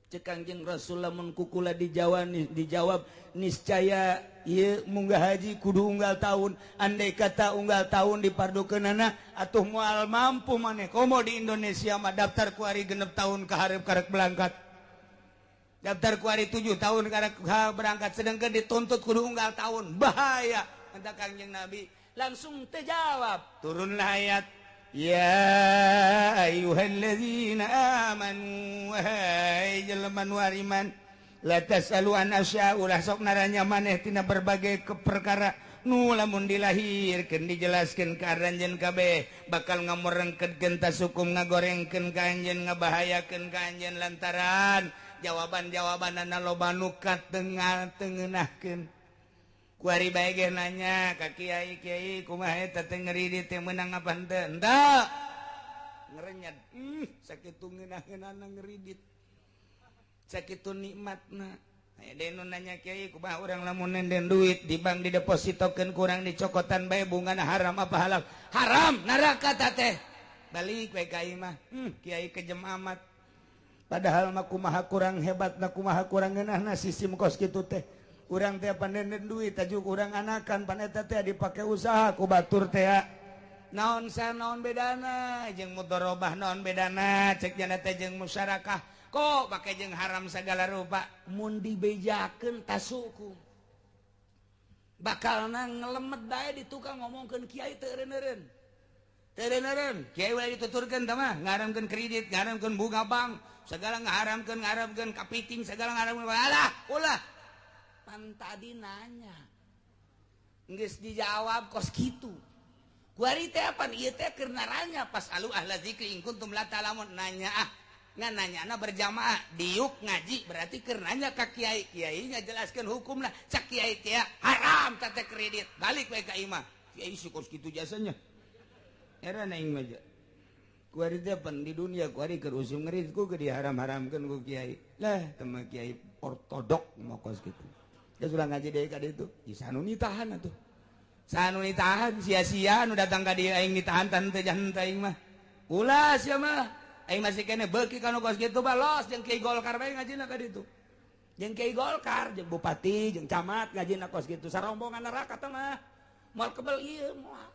Cek Kangjeng Rasul lamun kukula dijawab niscaya ieu munggah haji kudu unggal tahun. Andai kata unggal tahun dipardukeunana atuh moal mampu maneh. Komo di Indonesia mah daftar ku ari 6 tahun ka hareup karek berangkat. Daftar ku ari 7 tahun karek berangkat, sedangkan dituntut kudu unggal tahun. Bahaya. Kata Kangjeng Nabi langsung terjawab. Turunlah ayat, "Ya ayyuhalladzina amanu, wahai jelema nu ariman, La tasalu an asya ulah sok naranya maneh tina berbagai perkara nu lamun dilahirkeun dijelaskeun ka aranjeun kabeh bakal ngamorengkeun tasukum ngagorengkeun ka anjeun ngabahayakeun ka anjeun lantaran jawaban-jawabanana loba nu katengah tengenahkeun. Kuari bae ge nanya ka kiai, kiai kumaha eta teh ngeridit teh meunang apa henteu? Henteu. Ngerenyad. Sakitu ngeunah-ngeunahna ngeridit. Sakitu nikmatna. Aya deui nu nanya kiai kumaha urang lamun nenden duit di bank didepositokeun kurang dicokotan bae bungana haram apa halal? Haram, neraka ta teh. Balik we ka imah. Kiai kejem amat. Padahal mah kumaha kurang hebatna kumaha kurang ngeunahna sistem kos kitu teh. Urang teh panenden duit tajuk urang anakan pan eta teh dipake usaha ku batur teh. Naon sa naon bedana jeung mudharabah naon bedana cek jana teh jeung musyarakah kok pake jeung haram segala rupa mun dibejakeun tasuku bakalna ngelemet bae di tukang ngomongkeun kiai teu eureun-eureun teu eureun-eureun kiai we dituturkeun tah mah ngaramkeun kredit ngaramkeun bunga bank segala ngaramkeun ngaramkeun kapiting segala ngaramkeun alah ulah pan tadi nanya geus dijawab kos kitu. Kuari teh pan ieu teh keur naranya pas alu ahla zikri in kuntum la ta'lamun nanya ah ngan nanyana berjamaah diuk ngaji berarti keur nanya ka kiai kiai ngajelaskeun hukumna cak kiai teh haram teh kredit balik we ka imah kiai si kos kitu jasanya era aing mah kuari teh pan di dunia kuari keur usum ngerit ku diharam-haramkeun ku kiai lah teh mah kiai ortodok mah kos kitu. Dia sudah ngaji deui ka ditu sanu nitahan atuh sanu nitahan sia-sia nu datang ka dieu aing ditahan tan teu janten aing mah ulah sia mah aing masih kene beuki kana kos kitu balos jeung kiai Golkar bae ngajina ka ditu jeung kiai Golkar jeung bupati jeung camat ngajina kos kitu sarombongan neraka teh mah moal kebel ieu moal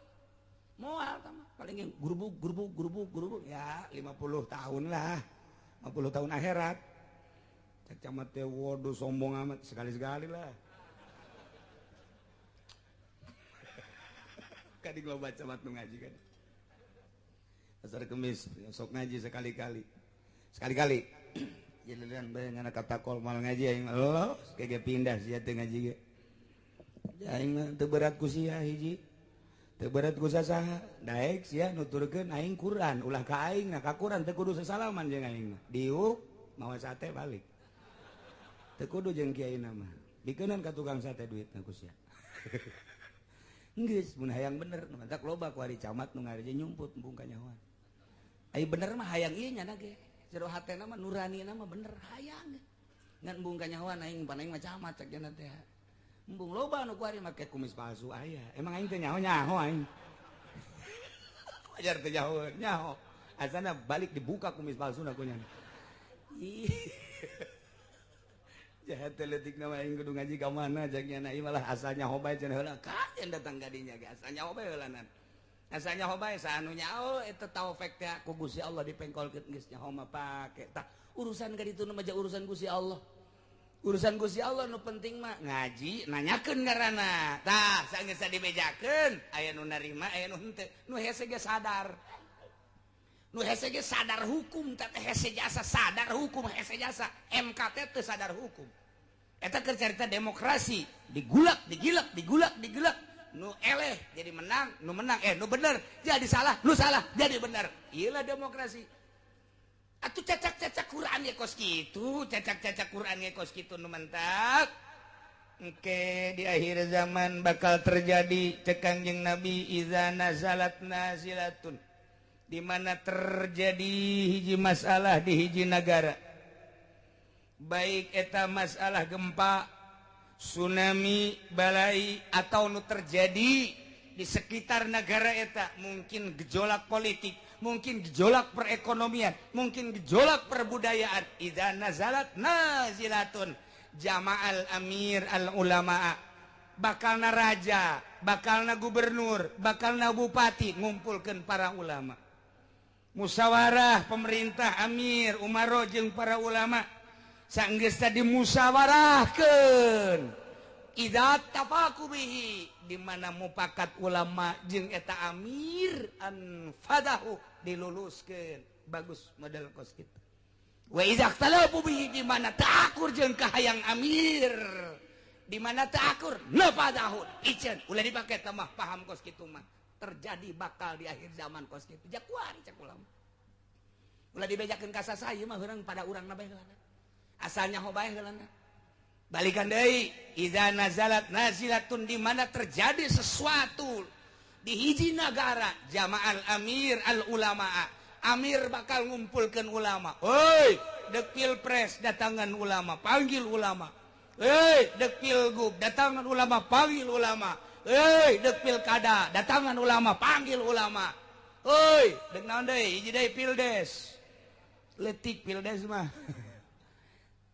moal teh mah paling grubug grubug grubug grubug ya 50 tahun lah 50 tahun akhirat. Cek camat teh waduh sombong amat sekali-sekali lah. Kadi loba camat nu ngaji kan. Pasar Kemis sok ngaji sekali-kali. Sekali-kali. Jeliran bae ngana katakol mal ngaji aing los kege pindah sia teh ngaji ge. Aing mah teu berat ku sia hiji. Teu berat ku sasaha. Daek sia nuturkeun aing Quran, ulah ka aing nah ka Quran teu kudu sasalaman jeung aing mah. Diuk mawa sate balik. Teu kudu jeung kiai mah. Bikeunan ka tukang sate duitna ku sia. Geus mun hayang bener nu mantak loba ku ari camat nu ngareje nyumput embung kanyahoan. Ai bener mah hayang ieu nya ge. Jero hatena mah nuranina mah bener hayang. Ngan embung kanyahoan aing pan aing mah camat cek jana teh. Embung loba nu ku ari make kumis palsu aya. Emang aing teh nyaho-nyaho aing. Wajar teh nyaho, nyaho. Asana balik dibuka kumis palsuna ku nya. Ih. Jahat leutik nama aing kudu ngaji ka mana cek nya ieu malah asalnya hobae cenah heula kajen datang ka dinya ge asalnya hobae heulanan. Asalnya hobae saanu nyaho eta taufik teh ku Gusti Allah dipengkolkeun geus nyaho mah pake. Tah urusan ka ditu mah urusan Gusti Allah. Urusan Gusti Allah nu penting mah ngaji nanyakeun ngaranna. Tah sageus dibejakeun aya nu narima aya nu henteu. Nu hese ge sadar. Nu hese ge sadar hukum teh hese jasa sadar hukum hese jasa MK teh teu sadar hukum. Eta keur carita demokrasi digulak digilak digulak digilak nu eleh jadi menang nu menang nu bener jadi salah nu salah jadi bener. Ieu lah demokrasi. Atuh cacak-cacak Quran ge kos kitu, cacak-cacak Quran ge kos kitu nu mentak. Engke di akhir zaman bakal terjadi cek Kangjeng Nabi iza nazalat nazilatun. Di mana terjadi hiji masalah di hiji negara. Baik eta masalah gempa, tsunami, balai atau nu terjadi di sekitar negara eta, mungkin gejolak politik, mungkin gejolak perekonomian, mungkin gejolak perbudayaan. Idza nazalat nazilatun jama'al amir al ulama, bakalna raja, bakalna gubernur, bakalna bupati ngumpulkeun para ulama. Musyawarah pemerintah amir umaro jeung para ulama sanggeus tadi musyawarahkeun idza tafaqu bihi di mana mupakat ulama jeung eta amir anfadahu diluluskeun. Bagus model kos kitu. Wa idza ikhtalafu bihi, di mana teu akur jeung kahayang amir, di mana teu akur nafadahu iceun, ulah dipake teh mah paham kos kitu mah terjadi bakal di akhir zaman kos kitu. Jakuari cek ulama. Ulah dibejakeun ka sasa ieu mah heurang pada urang na bae heulana. Asal nyaho bae heulana. Balikan deui, idza nazalat nazilatun, di mana terjadi sesuatu di hiji nagara, jama'al amir al ulama, amir bakal ngumpulkan ulama. Hoi, dek pilpres datangan ulama, panggil ulama. Hei, dek pilgub datangan ulama, panggil ulama. Hei, dek pilkada datangan ulama, panggil ulama. Hoi, dek naon deui, hiji deui pildes. Letik pildes mah.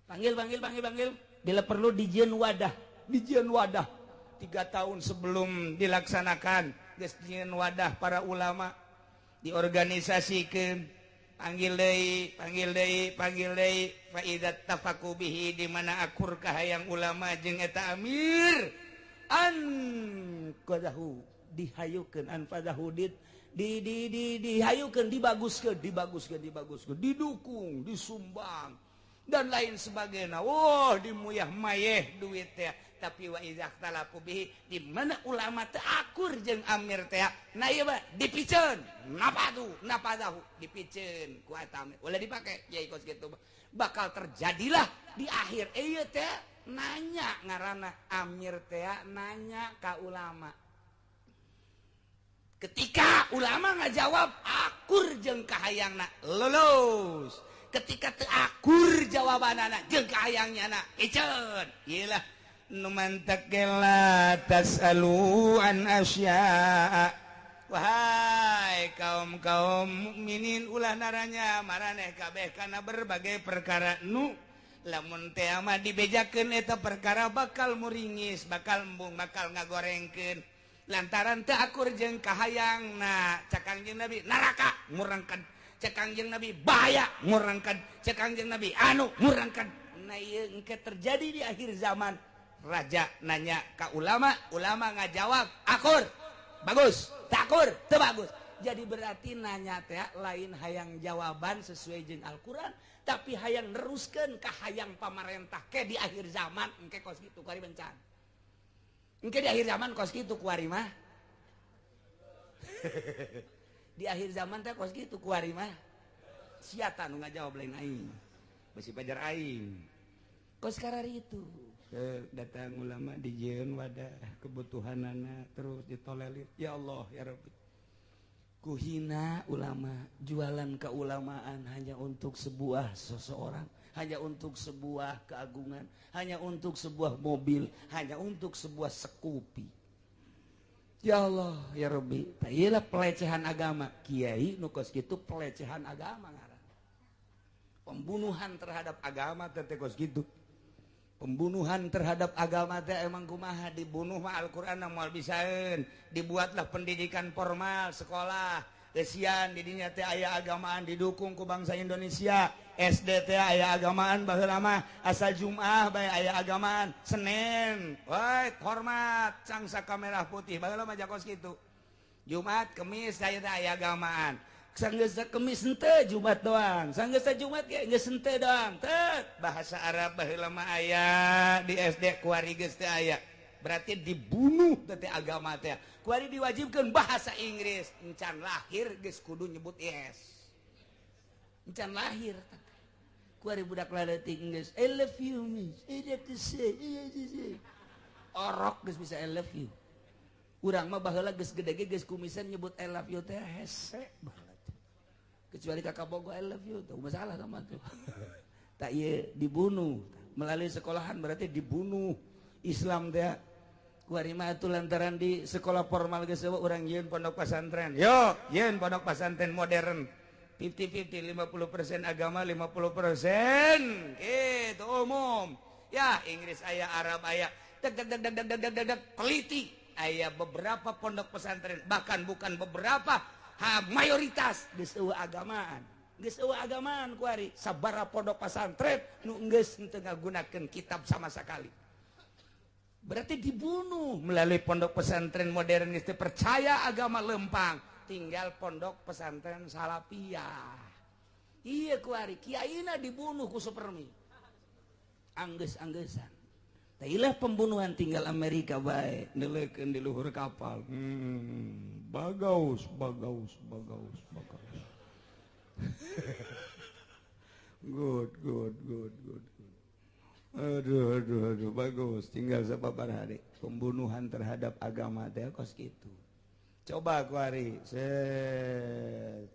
Panggil panggil panggil panggil. Bila perlu dijieun wadah, dijieun wadah 3 tahun sebelum dilaksanakan, geus dijieun wadah para ulama, diorganisasikeun, panggil deui, panggil deui, panggil deui, fa idza tafaqu bihi, di mana akur kahayang ulama jeung eta amir, an qadahu dihayukeun, an fadahu di di di dihayukeun, dibaguskeun, dibaguskeun, dibaguskeun, didukung, disumbang dan lain sebagainya. Wah, dimuyah mayeh duit teh. Tapi wa idza ikhtalafu bihi, di mana ulama teu akur jeung amir teh, nah ieu mah dipiceun, napadu napadahu dipiceun ku eta amir. Ulah dipake yai kos kitu bakal terjadilah di akhir ieu teh nanya ngaranna amir teh nanya ka ulama. Ketika ulama ngajawab akur jeung kahayangna lulus. Ketika teu akur jawabanana jeung kahayangnya na iceun. Iyalah nu mantak la tasalu an asya. Wahai kaum-kaum mukminin, ulah naranya maraneh kabeh kana berbagai perkara nu lamun teh mah dibejakeun eta perkara bakal muringis, bakal embung, bakal ngagorengkeun lantaran teu akur jeung kahayangna. Cak Kangjeng Nabi neraka ngurangkeun, cek Kangjeng Nabi bahaya ngurangkan, cek Kangjeng Nabi anu ngurangkan. Nah ieu engke terjadi di akhir zaman, raja nanya ka ulama, ulama ngajawab akur bagus, takur teu bagus. Jadi berarti nanya teh lain hayang jawaban sesuai jeung Al-Qur'an, tapi hayang neruskeun ka hayang pamarentah ke di akhir zaman engke kos kitu kuari bencan. Engke di akhir zaman kos kitu kuari mah. Di akhir zaman teh kos kitu kuari mah. Siata nu ngajawab lain aing. Besi pajar aing. Kos karari itu. Datang ulama dijieun wadah kebutuhanana terus ditolelir. Ya Allah ya Rabbi. Kuhina ulama, jualan keulamaan hanya untuk sebuah seseorang, hanya untuk sebuah keagungan, hanya untuk sebuah mobil, hanya untuk sebuah sekupi. Ya Allah ya Rabbi, iyalah pelecehan agama. Kiai nu kos kitu pelecehan agama ngaran. Pembunuhan terhadap agama teh kos kitu. Pembunuhan terhadap agama teh emang kumaha, dibunuh mah Al-Qur'an moal bisaeun. Dibuatlah pendidikan formal sekolah. Kesian di dinya teh aya agamaan didukung ku bangsa Indonesia. SD teh aya agamaan baheula mah, asal Jumat bae aya agamaan, Senin woi hormat cangsa merah putih baheula mah jakos kitu. Jumat Kemis aya teh aya agamaan. Sanggeus Kemis henteu Jumat doang, sanggeus Jumat ge geus henteu doang. Tet bahasa Arab baheula mah aya di SD kuari geus teu aya. Berarti dibunuh teh agama teh. Kuari diwajibkeun bahasa Inggris, encan lahir geus kudu nyebut yes. Encan lahir kuari budak laletik geus I love you miss, I love to say, I love to say. Orok geus bisa I love you. Urang mah baheula geus gede ge geus kumisan nyebut I love you teh hese baheula. Kecuali kakak bogo I love you tuh masalah sama tuh. Tak ieu dibunuh melalui sekolahan, berarti dibunuh Islam teh. Kuari mah atuh lantaran di sekolah formal geus eueuh urang yeun pondok pesantren. Yo, yeun pondok pesantren modern. 50-50, 50% agama, 50% gitu umum. Ya, Inggris aya, Arab aya. Deg deg deg deg deg deg deg deg teliti. Aya beberapa pondok pesantren, bahkan bukan beberapa, mayoritas geus eueuh agamaan. Geus eueuh agamaan kuari. Sabaraha pondok pesantren nu geus henteu ngagunakeun kitab sama sekali. Berarti dibunuh melalui pondok pesantren modern geus teu percaya agama lempang, tinggal pondok pesantren salafiyah. Iya kuari kiaina dibunuh ku Supermi. Anggeus-anggesan. Tailah pembunuhan tinggal Amerika bae neuleukeun di luhur kapal. Bagaus bagaus bagaus bagaus. Good good good good. Aduh aduh aduh bagus tinggal sababaraha hari pembunuhan terhadap agama teh kos kitu. Coba kuari set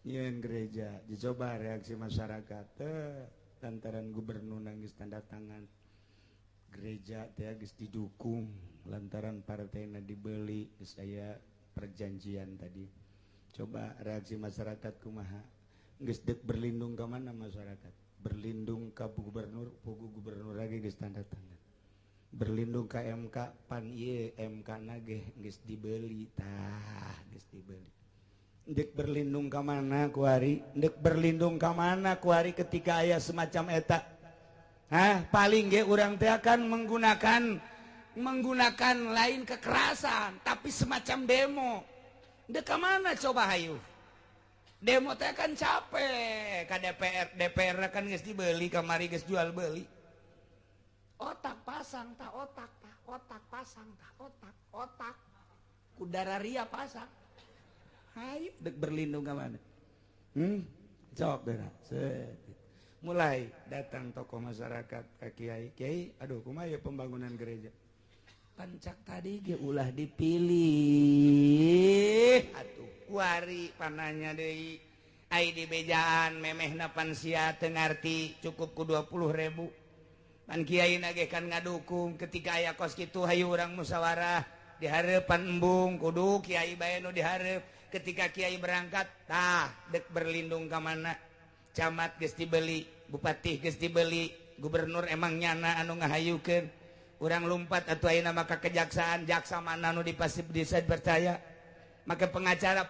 nyeun gereja dicoba reaksi masyarakat teh lantaran gubernur geus tanda tangan gereja teh geus didukung lantaran partainya dibeli geus aya perjanjian tadi. Coba reaksi masyarakat kumaha geus deuk berlindung ka mana masyarakat? Berlindung ka gubernur, pugu gubernur lagi geus tanda tangan. Berlindung ka MK pan ieu MK na ge geus dibeli tah geus dibeli. Deuk berlindung ka mana kuari? Deuk berlindung ka mana kuari ketika aya semacam eta? Hah, paling ge urang teh akan menggunakan lain kekerasan tapi semacam demo. Deuk ka mana coba hayu? Demo teh kan capek ka DPR, DPR kan geus dibeli kamari geus jual beli. Otak pasang tah otak tah otak pasang tah otak otak kudara ria pasang. Hayu deuk berlindung ka mana? Jawab geura. Mulai datang tokoh masyarakat ka kiai, kiai aduh kumaha ya pembangunan gereja. Pancak tadi ge ulah dipilih atuh kuari pananya deui ai di bejaan memehna pan sia teu ngarti cukup ku 20.000 pan kiai na ge kan ngadukung ketika aya kos kitu hayu urang musyawarah di hareupan embung kudu kiai bae nu dihareup ketika kiai berangkat tah deuk berlindung ka mana camat geus dibeli bupati geus dibeli gubernur emang nyana anu ngahayukeun urang lumpat atuh ayeuna maka kejaksaan jaksa mana nu dipasti bisa dipercaya maka pengacara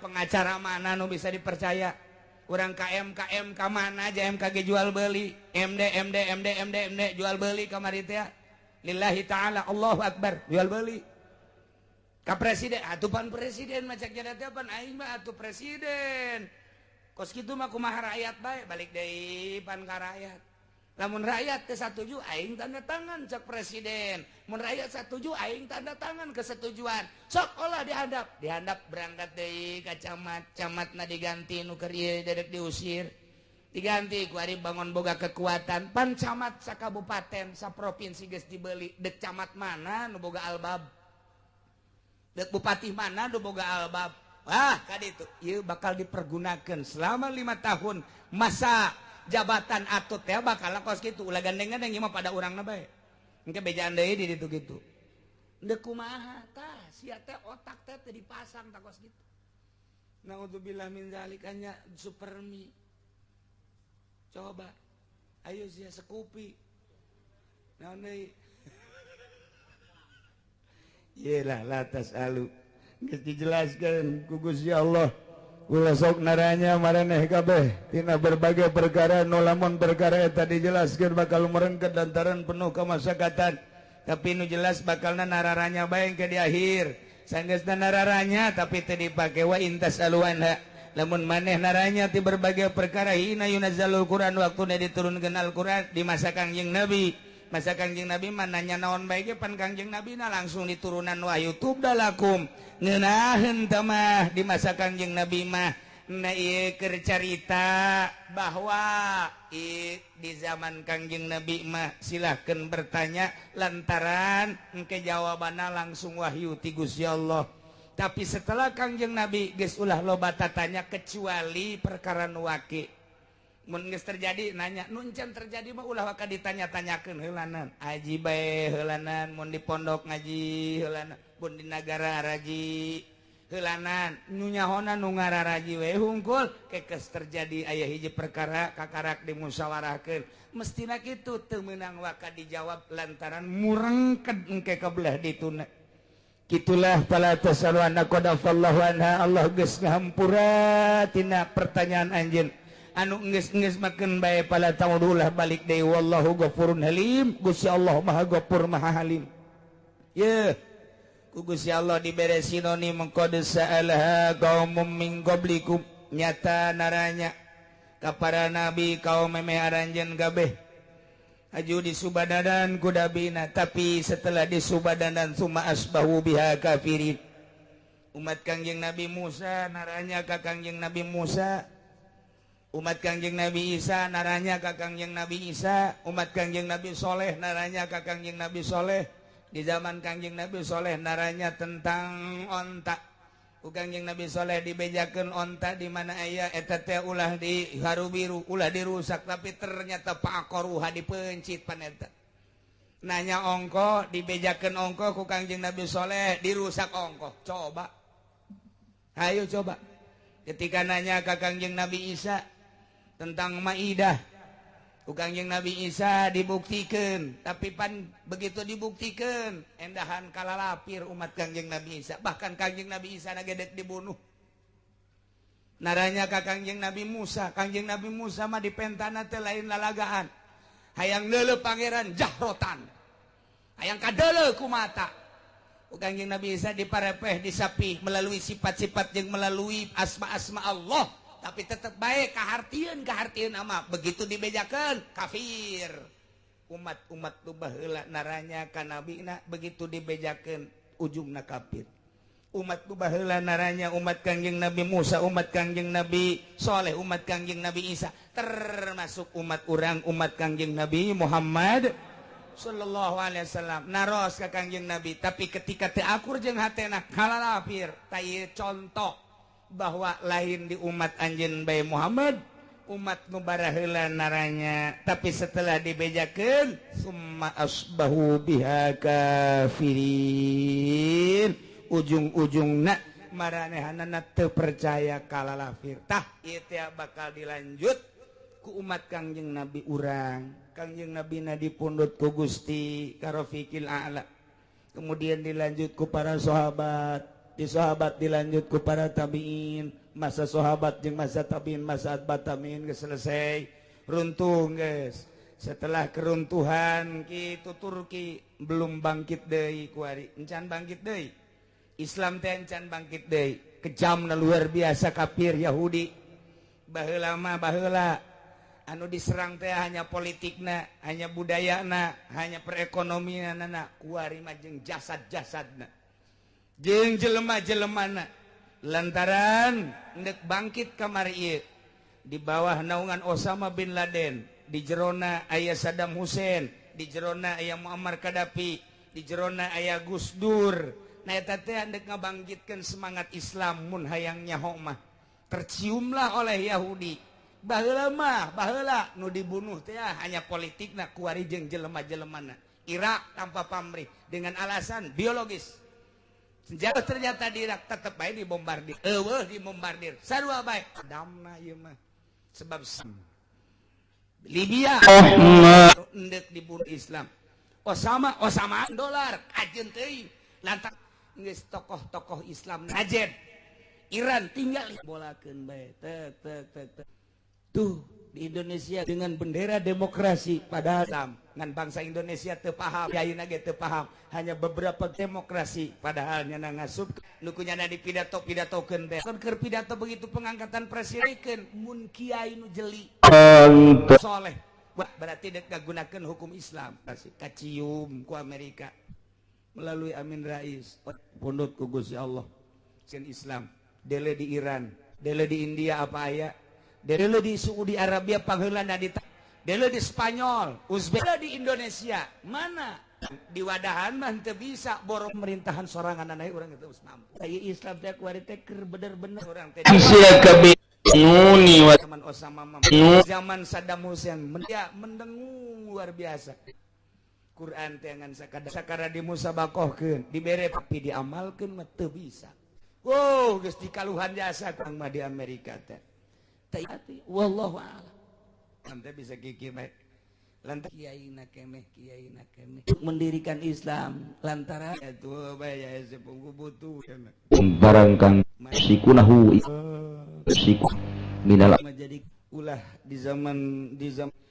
mana nu bisa dipercaya urang KM KM ka mana aja MKG jual beli MD MD MD MD MD jual beli kamari teh lillahi ta'ala Allahu akbar jual beli ka presiden atuh pan presiden macak jada teh pan aing mah atuh presiden kos kitu mah kumaha rakyat bae balik deui pan ka rakyat. Lamun rakyat teu satuju aing tanda tangan cek presiden. Mun rakyat satuju aing tanda tangan kesetujuan. Sok olah dihandap, dihandap berangkat deui ka camat, camatna diganti nu keur ieu dedek diusir. Diganti ku ari bangun boga kekuatan pan camat sakabupaten saprovinsi geus dibeli. Dek camat mana nu boga albab? Dek bupati mana nu boga albab? Wah, kaditu ieu bakal dipergunakan selama 5 tahun masa jabatan atut teh bakal kos kitu ulah gandeng-gandeng ieu mah pada urangna bae. Engke bejaan deui di ditu kitu. Deuk kumaha tah sia teh otak teh teu dipasang tah kos kitu. Naudzubillah min zalik nya supermi. Coba ayo sia sekupi. Naon deui? Yelah la tasalu. Geus dijelaskeun ku Gusti Allah. Ulah sok naranya maraneh kabeh tina berbagai perkara nu lamun perkara eta dijelaskeun bakal merengket lantaran penuh kemasyakatan tapi nu jelas bakalna nararanya bae ke di akhir sanggeusna nararanya tapi teu dipake wa intas aluanha lamun maneh naranya ti berbagai perkara hina yunazzalul Quran waktuna diturunkeun Al-Quran di masa Kangjeng Nabi masa Kangjeng Nabi mah nanya naon bae ge pan Kangjeng Nabi na langsung diturunan wahyu tubdalakum ngeunaheun teh mah di masa Kangjeng Nabi mah na ieu keur carita bahwa di zaman Kangjeng Nabi mah silahkan bertanya lantaran engke jawabanna langsung wahyu ti Gusti Allah. Tapi setelah Kangjeng Nabi geus ulah loba tatanya kecuali perkara nu waki. Mun geus terjadi nanya nu encan terjadi mah ulah waka ditanya-tanyakeun heulanan aji bae heulanan mun di pondok ngaji heulanan mun di nagara raji heulanan nu nyahona nu ngararaji we hungkul kekes terjadi aya hiji perkara kakarak dimusyawarahkeun mestina kitu teu meunang waka dijawab lantaran murengked engke ka belah dituna. Kitulah fala tasalu anna qad afallahu anha Allah geus ngahampura tina pertanyaan anjeun anu geus-geus makeun bae pala taudulah balik deui wallahu ghafurun halim Gusti Allah Maha Ghafur Maha Halim. Yeuh ku Gusti Allah dibere sinonim qad sa'alaha qaumum min qablikum nyata naranya Ka para nabi kaum memeh aranjeun kabeh aju disubadadan ku nabina, tapi setelah disubadadan summa asbahu biha kafirin. Umat Kangjeng Nabi Musa naranya ka Kangjeng Nabi Musa, umat Kangjeng Nabi Isa naranya ka Kangjeng Nabi Isa, umat Kangjeng Nabi Soleh naranya ka Kangjeng Nabi Soleh. Di zaman Kangjeng Nabi Soleh naranya tentang onta. Ku Kangjeng Nabi Soleh dibejakeun onta di mana aya eta teh ulah di haru biru, ulah dirusak, tapi ternyata faqaruha dipencit paneta. Nanya ongko, dibejakeun ongko ku Kangjeng Nabi Soleh, dirusak ongko. Coba. Ayo coba. Ketika nanya ka Kangjeng Nabi Isa tentang Maidah, ku Kangjeng Nabi Isa dibuktikan, tapi pan begitu dibuktikan endahan kalalapir umat Kangjeng Nabi Isa, bahkan Kangjeng Nabi Isa nagedek dibunuh. Naranya ka Kangjeng Nabi Musa, Kangjeng Nabi Musa mah dipentana teh lain lalagaan. Hayang leuleuh pangeran jahrotan. Hayang kadeuleuh ku mata. Ku Kangjeng Nabi Isa diparepeh disapih melalui sifat-sifat jeung melalui asma-asma Allah, tapi tetap baik kahartieun kahartieun ama begitu dibejakeun kafir. Umat-umat tu baheula naranya ka nabina begitu dibejakeun ujungna kafir. Umat tu baheula naranya umat Kangjeng Nabi Musa, umat Kangjeng Nabi Soleh, umat Kangjeng Nabi Isa, termasuk umat urang umat Kangjeng Nabi Muhammad sallallahu alaihi wasallam naros ka Kangjeng Nabi, tapi ketika teu akur jeung hatena kalalapir. Ta ieu contoh bahwa lain di umat anjeun bae Muhammad, umat nu baraheula naranya, tapi setelah dibejakeun summa asbahu biha kafirin, ujung-ujungna maranehanana teu percaya kalalafir. Tah ieu teh bakal dilanjut ku umat Kangjeng Nabi urang. Kangjeng Nabi na dipundhut ku Gusti Karofiqil A'la, kemudian dilanjut ku para sahabat, di sahabat dilanjut ku para tabiin, masa sahabat jeung masa tabiin, masa atba tabiin geus selesai runtuh geus. Setelah keruntuhan kitu Turki belum bangkit deui kuari, encan bangkit deui. Islam teh encan bangkit deui, kejamna luar biasa kafir Yahudi. Baheula mah baheula anu diserang teh hanya politikna, hanya budayana, hanya perekonomianana, kuari mah jeung jasad-jasadna, jeung jelema-jelemana. Lantaran ndek bangkit kamari ieu di bawah naungan Osama bin Laden, di jerona aya Saddam Hussein, di jerona aya Muammar Gaddafi, di jerona aya Gus Dur. Nah eta teh ndek ngabangkitkeun semangat Islam mun hayang nyaho mah. Terciumlah oleh Yahudi. Baheula mah baheula nu dibunuh teh hanya politikna, kuari jeung jelema-jelemana. Irak tanpa pamrih dengan alasan biologis. Senjata ternyata di Irak tetep bae dibombardir. Eueuh dibombardir. Sarua bae. Damna ieu mah. Sebab Libya endek dibunuh Islam. Osama Osama dolar kajeun teuing. Lantak geus tokoh-tokoh Islam najen. Iran tinggal bolakeun bae. Tek tek tek tek. Tuh di Indonesia dengan bendera demokrasi padahal Islam ngan bangsa Indonesia teu paham, ayeuna ge teu paham, hanya beberapa demokrasi padahal nyana ngasup nu ku nyana dipidato-pidatokeun teh. Keur pidato begitu pengangkatan presidenkeun mun kiai nu jeli soleh berarti dek ngagunakeun hukum Islam. Kacium ku Amerika melalui Amin Rais pundut ku Gusti Allah sieun Islam dele di Iran, dele di India apa aya, dele di Saudi Arabia pangheulana di dele di Spanyol, Uzbek, dele di Indonesia. Mana di wadahan mah teu bisa borong pemerintahan sorangan aya urang itu geus mampu. Ieu Islam teh kuari teh keur bener-bener urang teh zaman Osama mah, zaman Saddam Hussein dia mendengung luar biasa. Quran teh ngan sakadar dimusabakohkeun, dibere tapi diamalkeun mah teu bisa. Wow, geus dikaluhan jasa kang mah di Amerika teh. Teu wallahu a'lam. Nanti bisa kiki bae. Lantaran kiai na keneh, kiai na keneh mendirikan Islam lantaran itu bae ya sepungku butuh barang kang sikunahu siku minal jadi ulah di zaman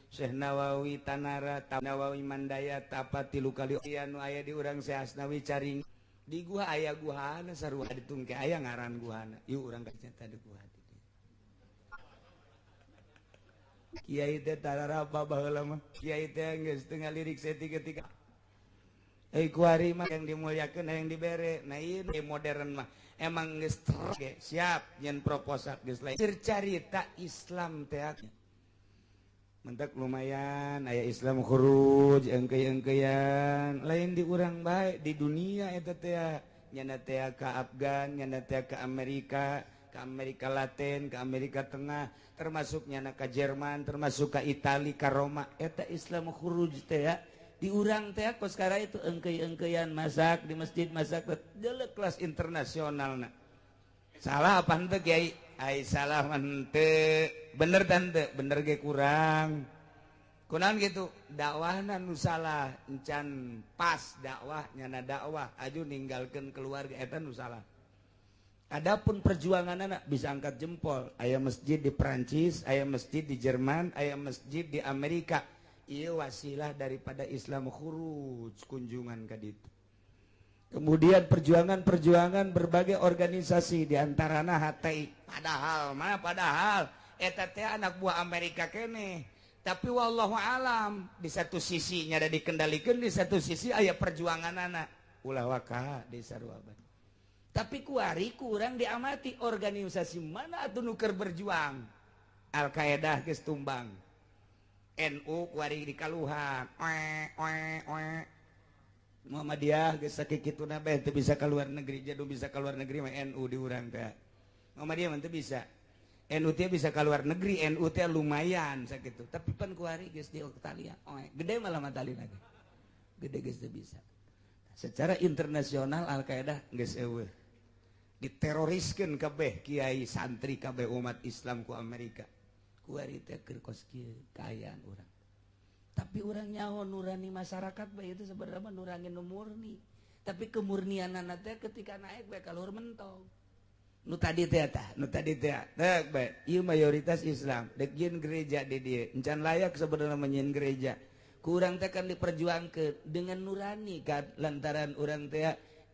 Syekh Nawawi Tanara Nawawi Mandaya tapa tilu kali anu aya di urang Syekh Asnawi caring di gua aya guhana sarua ditungke aya ngaran guhana yuk urang ka nyata di guha. Kiai teh tararapa baheula mah. Kiai teh geus teu ngalirik saeutik-eutik. Eh kuari mah yang dimuliakeun yang dibere. Nah ieu modern mah emang geus siap nyen proposal geus lain. Carita Islam teh mentak lumayan aya Islam khuruj engkei-engkeian lain di urang bae di dunia eta teh nyana teh ka Afgan, nyana teh ka Amerika, ke Amerika Latin, ke Amerika Tengah, termasuk nyana ka Jerman, termasuk ka Itali, ka Roma. Eta Islam khuruj teh di urang teh kos kara itu engkei-engkeian masak di masjid, masak jelek kelas internasional na. Salah apa henteu Kiai? Ai salah mah henteu, bener tante, bener ge kurang. Kunaon gitu? Dakwahna nu salah, encan pas dakwah nyana dakwah aju ninggalkeun keluarga eta nu salah. Adapun perjuangan anak bisa angkat jempol. Aya masjid di Perancis, aya masjid di Jerman, aya masjid di Amerika. Ieu wasilah daripada Islam khuruj kunjungan ka ditu. Kemudian perjuangan-perjuangan berbagai organisasi diantarana HTI. Padahal mah padahal eta teh anak buah Amerika keneh. Tapi wallahu alam di satu sisinya ada dikendalikan, di satu sisi aya perjuangan anak. Ulah waka di sarua. Tapi kuari kurang diamati organisasi mana atuh nu keur berjuang. Al-Qaeda geus tumbang. NU kuari dikaluhan. Oe oe oe. Muhammadiyah geus sakituna bae teu bisa keluar negeri, jadu bisa keluar negeri mah NU di urang teh. Muhammadiyah mah teu bisa. NU teh bisa keluar negeri, NU teh lumayan sakitu. Tapi pan kuari geus di Italia. Oe, gede malah matali lagi. Gede geus teu bisa. Secara internasional Al-Qaeda geus eueuh. Diteroriskeun kabeh kiai santri kabeh umat Islam ku Amerika. Kuari teh keur kos kieu kaayaan urang. Tapi urang nyaho nurani masyarakat bae itu sebenarnya nurani nu murni. Tapi kemurnianana teh ketika naik bae kaluhur mentong. Nu tadi teh tah, nu tadi teh teh bae ieu mayoritas Islam dek jieun gereja di dieu. Encan layak sebenarnya nyieun gereja. Ku urang teh kan diperjuangkeun dengan nurani kan lantaran urang teh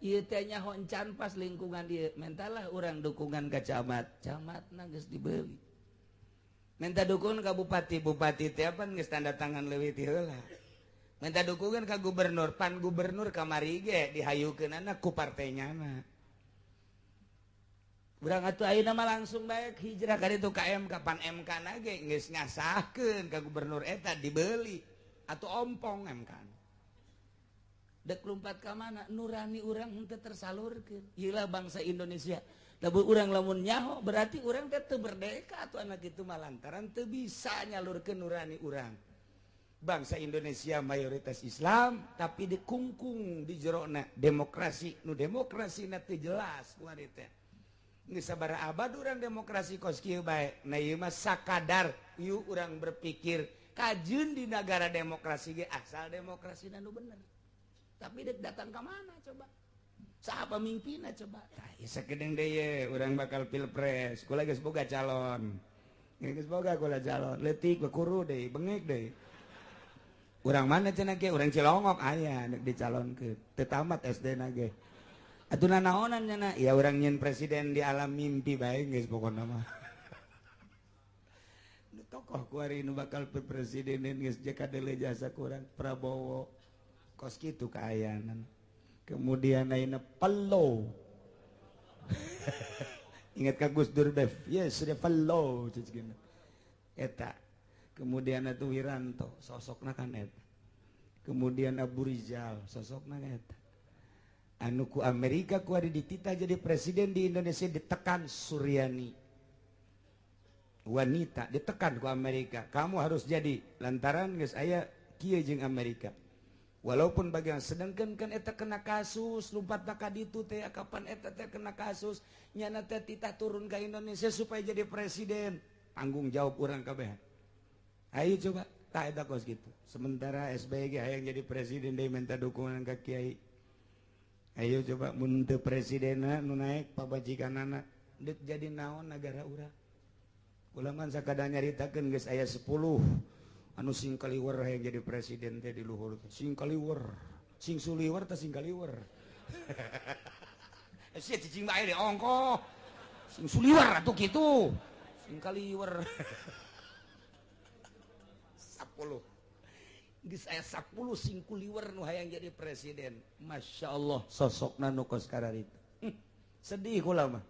ieu teh nyaho encan pas lingkungan dieu, mentalah urang dukungan ka camat, camatna geus dibeli. Minta dukungan ka bupati, bupati teh pan geus tanda tangan leuwih ti heula. Minta dukungan ka gubernur, pan gubernur kamari ge dihayukeunana ku partainyana. Urang atuh ayeuna mah langsung bae hijrah ka ditu ka MK, pan MK na ge geus ngasahkeun ka gubernur eta dibeli atuh ompong MK. Dek lompat ka mana nurani urang henteu tersalurkeun. Ieu lah bangsa Indonesia. Lamun urang lamun nyaho berarti urang teh teu merdeka atuh anak itu mah lantaran teu bisa nyalurkeun nurani urang. Bangsa Indonesia mayoritas Islam tapi dikungkung di jerona demokrasi. Nu demokrasina teu jelas kuari teh. Geus sabaraha abad urang demokrasi kos kieu bae. Nah ieu mah sakadar ieu urang berpikir kajeun di negara demokrasi ge asal demokrasina nu bener. Tapi dek datang ke mana coba? Saha pemimpinna coba? Tah ieu sakedeung deui ye urang bakal pilpres. Kula geus boga calon. Geus boga kula calon. Leutik bekuru deui, bengek deui. Urang mana cenah ge? Urang Cilongok aya dek dicalonkeun. Teu tamat SD na ge. Atuh nanaonan cenah? Ya urang nyieun presiden di alam mimpi bae geus pokona mah. Nu tokoh kuari nu bakal presiden geus kadele jasa kurang Prabowo. Kos kitu kaayaan. Kemudian ayeuna Pelo. Ingat ka Gus Dur Dev? Yes, sudah Pelo cicigna. Eta. Kemudian atuh Wiranto, sosokna kan eta. Kemudian Abu Rizal, sosokna eta. Anu ku Amerika ku ada dititah jadi presiden di Indonesia ditekan Suryani. Wanita ditekan ku Amerika. Kamu harus jadi lantaran geus aya kieu jeung Amerika. Walaupun bagian sedangkan kan eta kena kasus lompat ka ditu teh kapan eta teh kena kasus nyana teh titah turun ke Indonesia supaya jadi presiden tanggung jawab urang kabeh. Ayo coba tah eta kos kitu. Sementara SBY ge hayang jadi presiden deui minta dukungan ka kiai. Ayo coba mun teu presidenna nu naek pabajikanana deuk jadi naon nagara urang. Ulah mah sakadar nyaritakeun geus aya 10 anu sing kaliwer hayang jadi presiden teh di luhur teh. Sing kaliwer, sing suliwer teh sing kaliwer. Sia cicing bae di ongkoh. Sing suliwer atuh kitu. Sing kaliwer. Geus aya 10 singkuliwer nu hayang jadi presiden. Masya Allah sosokna nu kos kararitu. Sedih kula mah.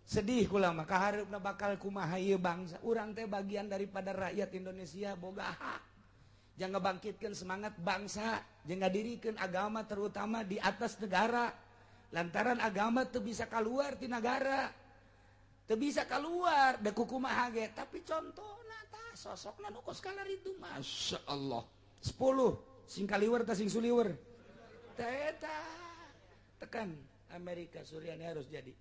Sedih kula mah kahareupna bakal kumaha ieu bangsa. Urang teh bagian daripada rakyat Indonesia boga hak. Jangan bangkitkan semangat bangsa, jangan dirikan agama terutama di atas negara. Lantaran agama teu bisa keluar ti negara. Teu bisa keluar da kumaha ge, tapi contohna tah sosokna nu kos kararitu. Masya Allah. 10 sing kaliwer tah sing suliwer. Tah eta tekan Amerika Suryani harus jadi.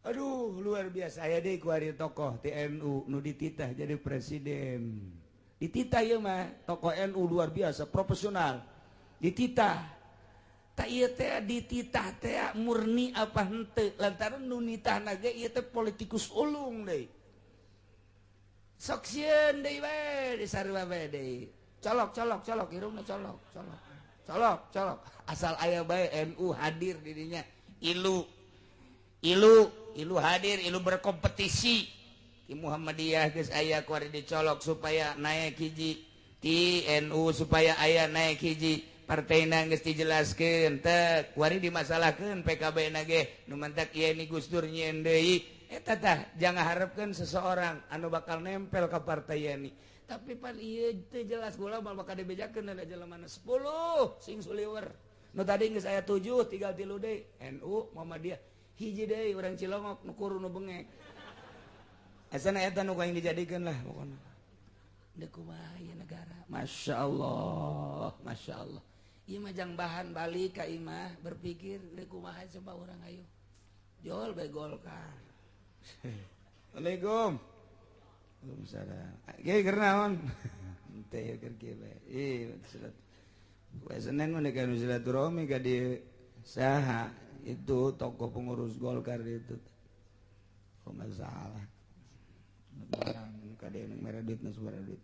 Aduh luar biasa aya deui ku ari tokoh TNU nu dititah jadi presiden. Dititah ieu mah tokoh NU luar biasa profesional. Dititah. Tak ieu teh dititah teh murni apa henteu lantaran nu nitahna ge ieu teh politikus ulung deui. Sok sieun deui bae disarua bae deui. Colok colok colok irungna colok colok. Colok colok asal aya bae NU hadir di dinya. Ilu ilu ilu hadir ilu berkompetisi. Di Muhammadiyah geus aya ku ari dicolok supaya naik hiji. Ti NU supaya aya naik hiji. Partaina geus dijelaskeun teh kuari dimasalahkeun PKB na ge nu mantak ieu ni Gus Dur nyieun deui eta tah jangan harapkeun seseorang anu bakal nempel ka partai ini tapi pan ieu teu jelas gula mal bakal dibejakeun ada jelema 10 sing suliwer nu tadi geus aya 7 tinggal 3 deui NU Muhammadiyah hiji deui urang Cilongok nu kuru nu bengek asana eta nu aing dijadikeun lah pokona deuk kumaha ieu negara. Masya Allah, Masya Allah. Ieu mah jang bahan balik ka imah berpikir deuk kumaha coba urang ayo. Jol bae Golkar. Assalamualaikum. Waalaikumsalam. Ge keur naon? Teh keur kieu bae. Ih, silat. Poe Senin mah deuk anu silaturahmi ka dieu. Saha itu tokoh pengurus Golkar itu. Oh masalah. Barang ka dieu mere duitna sabaraha duit.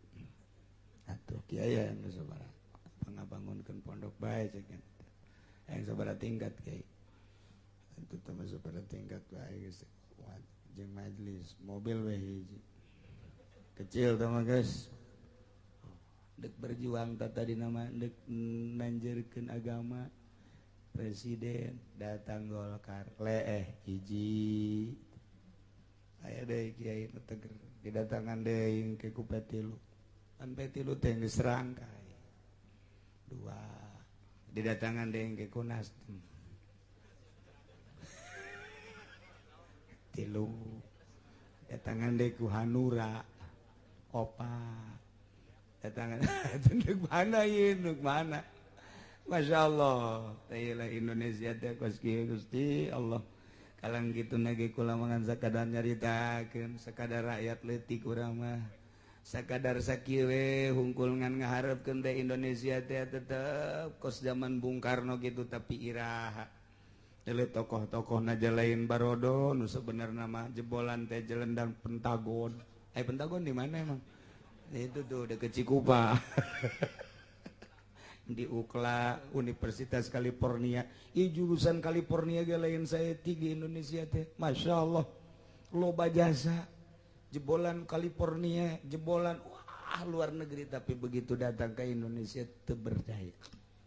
Atuh kiai anu sabaraha. Ngabangunkeun pondok bae cek yang sabaraha tingkat kiai. Itu tambah sabaraha tingkat bae geus jeung majelis mobil we hiji. Kecil tah mah geus. Dek berjuang tah tadi nama dek nanjeurkeun agama presiden datang Golkar leeh hiji. Aya deui kiai nu teger didatangan deui ke ku P3. Pan P3 teh geus rangkai. Dua didatangan deui ke ku Nasdem. Tilu datangan deui ku Hanura. Opat datangan deuk mana ieu deuk mana. Masya Allah teh Indonesia teh kos kieu Gusti Allah. Kalang kitu nage kula mangan sakadar nyaritakeun sakadar rakyat leutik urang mah. Sakadar sakieu we hungkul ngan ngaharepkeun teh Indonesia teh tetep kos zaman Bung Karno gitu tapi iraha. Deuleu tokoh-tokohna lain barodo nu sebenarna mah jebolan teh jelendang Pentagon. Pentagon di mana emang? Itu tuh deket Cikupa. Di UKLA Universitas California. Ieu jurusan California ge lain saeutik di Indonesia teh. Masya Allah. Loba jasa. Jebolan California, jebolan wah luar negeri tapi begitu datang ke Indonesia teu berdaya.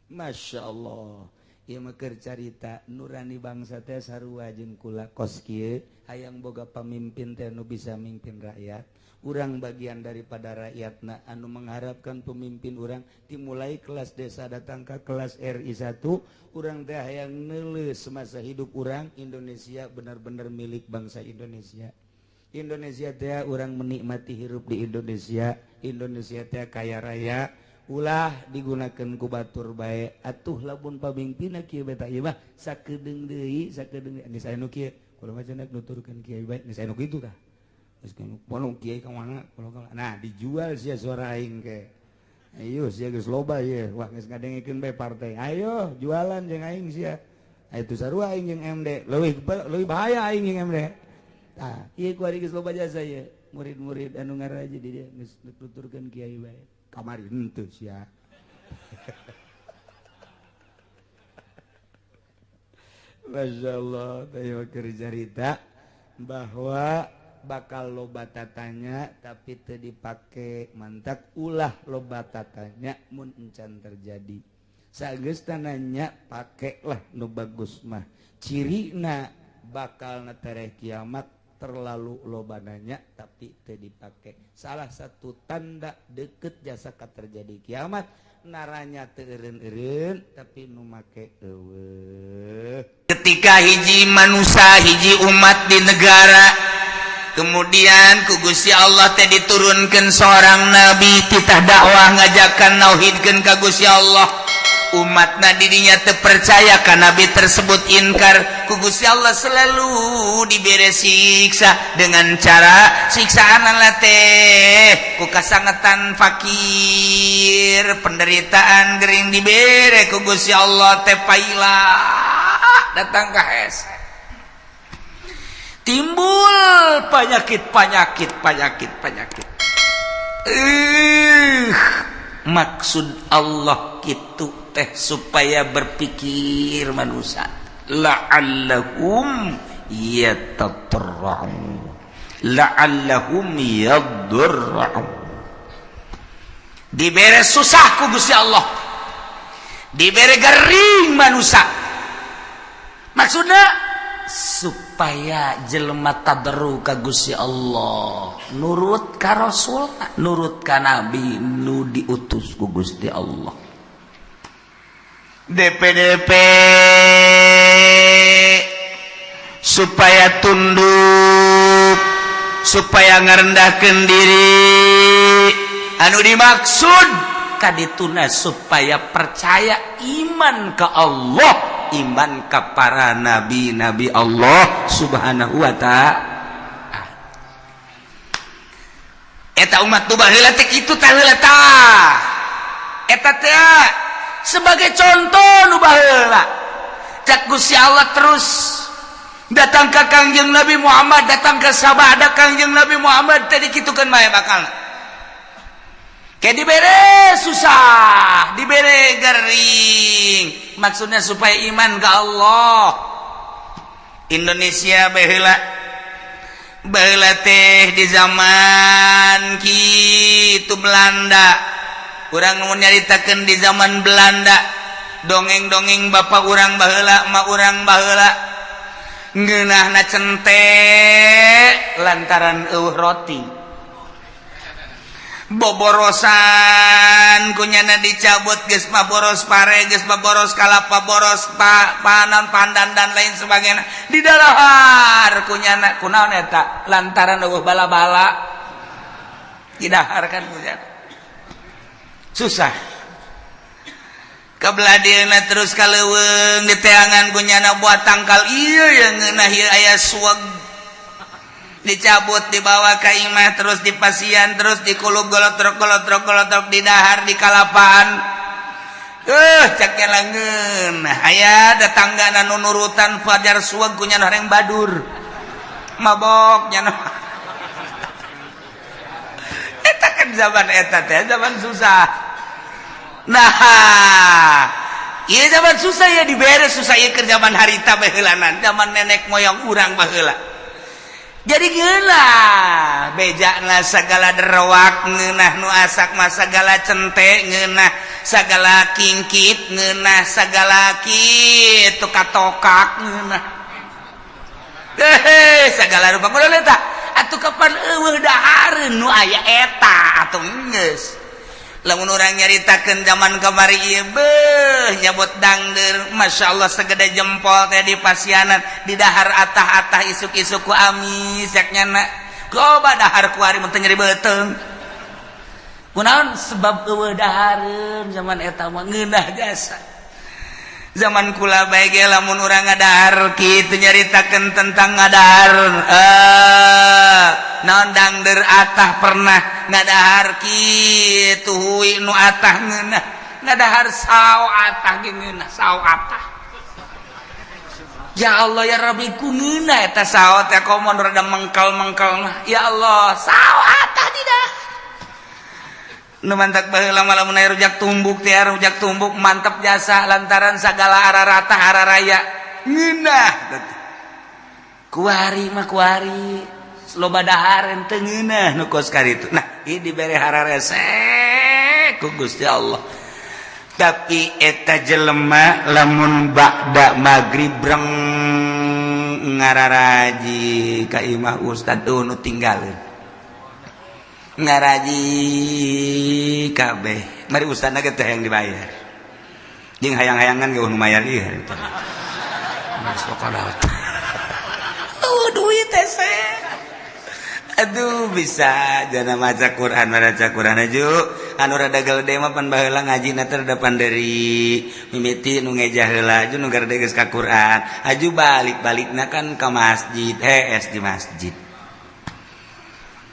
Masya Allah. Ieu mah keur carita nurani bangsa teh sarua jeung kula kos kieu hayang boga pamimpin teh nu bisa mimpin rakyat. Urang bagian daripada rakyatna anu mengharapkan pemimpin urang dimulai kelas desa datang ke kelas RI 1 urang teh hayang neuleuh semasa hidup urang Indonesia benar-benar milik bangsa Indonesia. Indonesia teh urang menikmati hirup di Indonesia. Indonesia teh kaya raya ulah digunakan ku batur bae atuh lamun pamimpinna kieu beta ieu mah sakedeung deui sakedeung geus aya nu kieu kula mah cenah nuturkeun kieu bae geus aya nu kitu tah. Nah dijual sia suara aing ke. Ayo sia geus loba ye. Wah geus ngadengekeun bae partai. Ayo jualan jeung aing sia. Itu sarua aing jeung MD. Leuwih bahaya aing jeung MD. Tah, ieu ku ari geus loba jasa ye. Murid-murid anu ngaraji di dieu geus nuturkeun kiai bae. Kamari henteu sia. Masyaallah, teh keur carita bahwa Bakal loba tatanya tapi teu dipake. Mantak ulah loba tatanya mun encan terjadi. Sageus nanya, pakailah nu bagus mah. Cirina bakal tereh kiamat terlalu loba nanya tapi teu dipake. Salah satu tanda deket jasa terjadi kiamat, naranya teu eureun-eureun tapi nu make euweuh. Ketika hiji manusia, hiji umat di negara, kemudian ku Gusti Allah teh diturunkan seorang nabi, titah dakwah, ngajakan nauhidkeun ka Gusti Allah. Umatna didinya terpercaya ka nabi tersebut, inkar. Ku Gusti Allah selalu dibere siksa dengan cara siksaan teh ku kasangetan, fakir, penderitaan, gering. Dibere ku Gusti Allah teh paila datang ka hese, timbul penyakit, penyakit, penyakit, penyakit. Maksud Allah gitu teh supaya berpikir manusia, la'allahum yatadarra'un, la'allahum yadurra'un. Dibere susah ku Gusti Allah, dibere gering manusia, maksudnya supaya jelema tadarru ka Gusti Allah, nurut ka Rasul, nurut ka nabi nu diutus ku Gusti Allah. DPDP supaya tunduk, supaya ngerendahkan diri. Anu dimaksud kadituna supaya percaya, iman ke Allah, iman ke para nabi-nabi Allah Subhanahu wa Ta'ala. Eta umat tuh baheula teh kitu tah, heula tah. Eta teh sebagai contoh nu baheula. Cak Gusti Allah terus datang ke Kangjeng Nabi Muhammad, datang ke sabada Kangjeng Nabi Muhammad tadi kitu kan bae bakal. Kayak dibere susah, dibere gering. Maksudnya supaya iman ke Allah. Indonesia baheula, baheula teh di zaman kitu Belanda. Urang mau nyaritakeun di zaman Belanda, dongeng-dongeng bapak urang baheula, emak urang baheula, ngeunahna cente lantaran euweuh roti, boborosan kunyana dicabut. Geus mah boros pare, geus mah boros kalapa, boros panan, pandan, dan lain sebagainya di dalahar kunyana. Kunaon eta? Lantaran euweuh bala-bala didahar kan kunyana, susah. Kebelah dieuna terus ka leuweung diteangan kunyana buat tangkal ieu yang ngeunah ieu, aya suweg, dicabut, dibawa ke imah, terus dipasian, terus dikulub, golotrok, golotrok, golotrok, didahar di kalapaan. Cak langeun aya tetangga nu nurutan fajar suweg kunyana horeng badur mabok nya. Eta kan zaman eta teh zaman susah. Nah, iya, zaman susah ya, dibere susah ieu keur zaman harita baheulanan, zaman nenek moyang urang baheula. Jadi ngeunah bejana segala derwak ngeunah, nu asak mah segala cente ngeunah, segala kingkit ngeunah, segala kitu katokak ngeunah, hehe, segala rupa. Kudu eta atuh, kapan euweuh dahareun nu aya eta atuh geus. Lamun urang nyaritakeun zaman kamari ieu, beuh, nyabot dangder, Masya Allah, segede jempol teh di pasianan, di dahar atah-atah isuk-isuk ku amis yak nyana. Coba dahar kuari mun teu nyeri beuteung. Kunaon? Sebab euweuh dahareun zaman eta mah, ngeunah jasa. Zaman kula bae ge lamun urang ngadahar kitu, nyaritakeun tentang ngadahar naon, dangder atah, pernah ngadahar kitu hui nu atah ngeunah, ngadahar sao atah ge ngeunah, sao atah. Ya Allah ya Rabbi, ku ngeunah eta sao teh, komo rada mengkal-mengkal mah. Ya Allah, sao atah tidak. Nu mantak baheula mah lamun aya rujak tumbuk teh, rujak tumbuk mantep jasa lantaran sagala ararata araraya ngeunah. Kuari mah kuari. Loba dahareun teu ngeunah nu kos karitu. Nah, ieu dibere hararese ku Gusti Allah. Tapi eta jelema lamun ba'da magrib breng ngararaji ka imah ustad nu tinggalin ngaraji kabeh. Mari ustadna ge teh yang dibayar jeung hayang-hayangan ge nu mayar ieu harita. Oh, duit teh. Aduh, bisa jana maca Quran, maca Quran aju anu rada gede mah pan baheula ngajina teh rada panderi mimiti nu ngejah heula aju nu garede geus ka Quran aju balik-balikna kan ka masjid, hees di masjid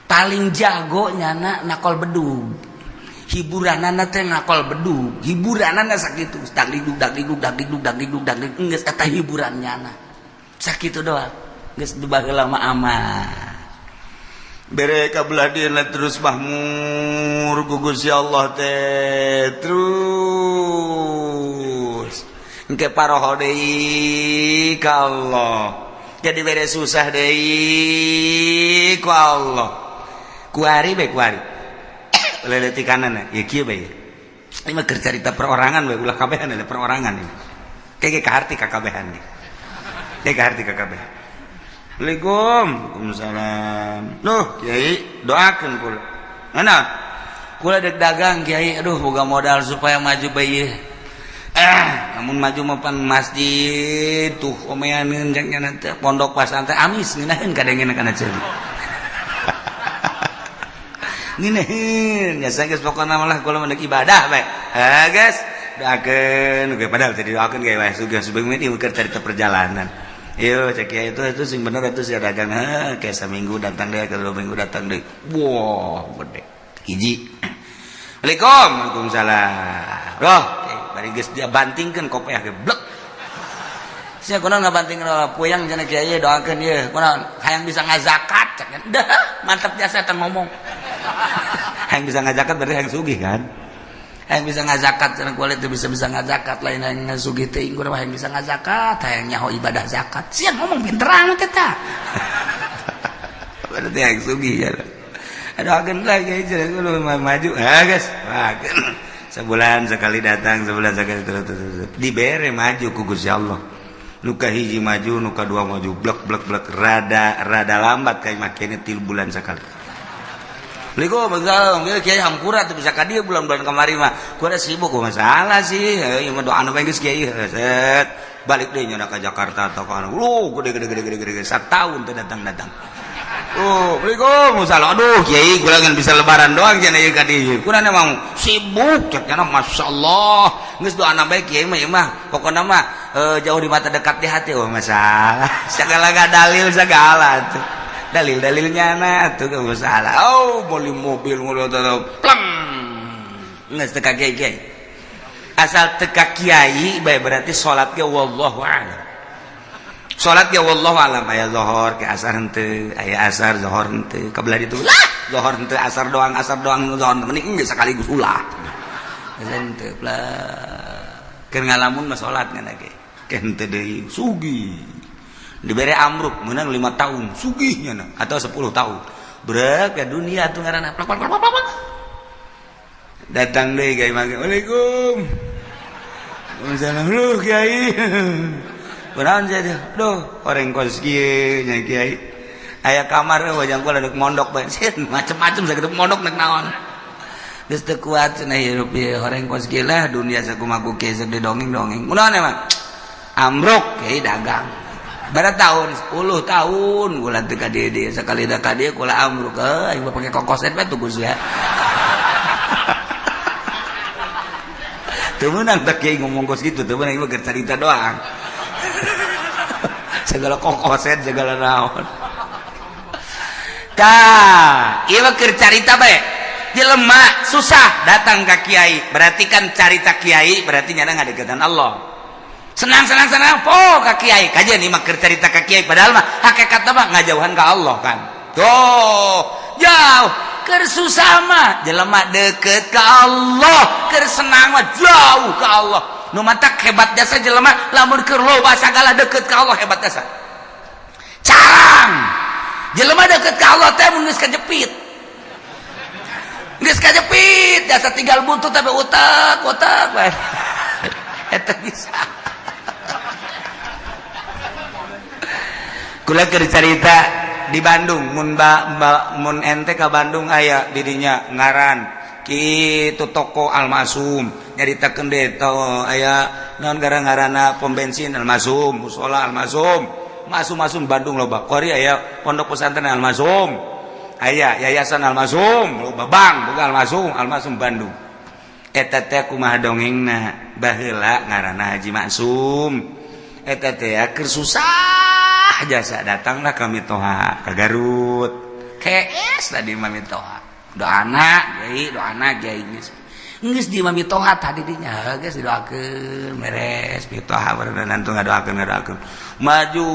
paling jago nyana nakol bedug, hiburanana teh nakol bedug, hiburanana sakitu dagdikduk dagdikduk dagdikduk dagdikduk dagdikduk geus eta hiburan nyana sakitu doang geus baheula mah aman. Bere kabelah dieuna terus mahmur ku Gusti Allah teh terus engke paroho deui ka Allah, jadi bere susah deui ku Allah. Kuari bae kuari leletikanana ya kieu bae. Ini mah keur carita perorangan bae, ulah kabehan ada perorangan ini kayak kaharti ka kabehan nih, kayak kaharti ka kabehan. Assalamualaikum. Waalaikumsalam. Duh, Kiai, doakeun kula. Mana? Kula dek dagang, Kiai. Aduh, boga modal supaya maju bae. Namun maju mah pan masjid tuh omeaneun jeung nya teh pondok pasantren amis ngeunaheun kadengena kana ceuli. Ngeunaheun, nya geus pokona mah kula mah dek ibadah bae. Ah, geus, doakeun ge padahal teh didoakeun ge wae sugih subuh ieu keur carita perjalanan. Iyo, cek ya itu sing bener itu sih dagang, kayak seminggu datang deh, kalau 2 minggu datang deh. Wah, gede. Hiji. Assalamualaikum. Waalaikumsalam. Loh, bari geus dia bantingkeun kopeah ge blek. Sia kunaon ngabantingkeun puyang cenah kiai doakeun ieu. Kunaon hayang bisa ngazakat cek. Dah, mantap jasa eta ngomong. Hayang bisa ngazakat berarti hayang sugih kan? Hayang bisa ngazakat cenah kulit teu bisa-bisa ngazakat lain hayang sugih teuing kudu hayang bisa ngazakat, hayang nyaho ibadah zakat. Sia ngomong pinteran teh tah. Berarti hayang sugih ya. Aduh, lagi cenah kudu maju. Ah, geus. Sebulan sekali datang, sebulan sekali terus terus. Dibere maju ku Gusti Allah. Nuka hiji maju, nuka dua maju, blek blek blek rada rada lambat kayak makene 3 bulan sekali. Assalamualaikum, kiai hampura tuh bisa ka dieu bulan-bulan kamari mah. Kuda sibuk masalah sih. Ieu mah doa anu geus kiai set. Balik deui nya ka Jakarta atau ka anu. Lu gede gede gede gede gede satahun teu datang-datang. Oh, Assalamualaikum, masalah. Aduh, kiai kula ngan bisa lebaran doang cenah ieu ka dieu. Kuda emang sibuk cek nya masyaallah. Geus doana bae kiai mah ieu mah. Pokona mah jauh di mata dekat di hati. Oh, masalah. Segala dalil segala tuh. Dalil-dalilnya nah tuh gak masalah. Oh, beli mobil mobil pleng nggak teka kiai kiai. Asal teka kiai bae berarti salat ge wallahu a'lam. Salat ge wallahu a'lam aya zuhur ke asar henteu, aya asar zuhur henteu. Kabelah ditu lah zuhur henteu asar doang zuhur mending geus sekaligus ulah. Henteu plek. Keur ngalamun mah salat ngan ge. Ke henteu deui sugih. Diberi amruk menang 5 tahun sugihnya nah, atau 10 tahun brek ke dunia tuh ngaranna plak plak plak plak datang deui kiai mah. Waalaikum waalaikumsalam. Lu kiai kunaon sia duh orang kos kieu nya kiai aya kamar wajang kula deuk mondok bae macem-macem sakitu mondok nek naon geus teu kuat cenah hirup ieu orang kos kieu lah dunia sakumaha ku kieu sok didongeng-dongeng kunaon emang amruk kiai dagang bara tahun 10 tahun kula teu ka dieu dieu sakali da ka dieu kula amruk aing mah pake kokoset bae tuh Gus ya. Teu meunang teh kiai ngomong kos kitu teu meunang ieu mah keur carita doang. Segala kokoset segala naon. Tah, ieu mah keur carita bae. Jelema susah datang ka kiai, berarti kan carita kiai berarti nyana ngadeukeutan Allah. Senang senang senang po ka kiai kajian ieu mah keur carita ka kiai padahal mah hakikatna mah ngajauhan ka Allah kan. Tuh, jauh keur susah mah jelema deket ka Allah, keur senang mah jauh ka Allah. Nu matak hebat jasa jelema lamun keur loba sagala deket ka Allah hebat jasa. Carang Jelema deket ka Allah teh mun geus kajepit. Geus kajepit, jasa tinggal buntut tapi utak, utak bae. Eta bisa. Kula keur carita di Bandung, mun ba, ba, mun ente ka Bandung aya didinya ngaran kitu toko Almasum nyaritakeun deui aya naon gara-garana pom bensin Almasum, musola Almasum, masum-masum Bandung loba. Kori aya pondok pesantren Almasum, aya yayasan Almasum, loba bank boga Almasum, Almasum Bandung. Eta teh kumaha dongengna baheula ngaranna Haji Maksum. Eta teh keur susah jasa datanglah kami toha ke Garut. KS tadi mami toha. Doana kiai, doana kiai geus. Geus di mami toha tadi dinya geus didoakeun beres mitoha baru nantu ngadoakeun ngadoakeun. Maju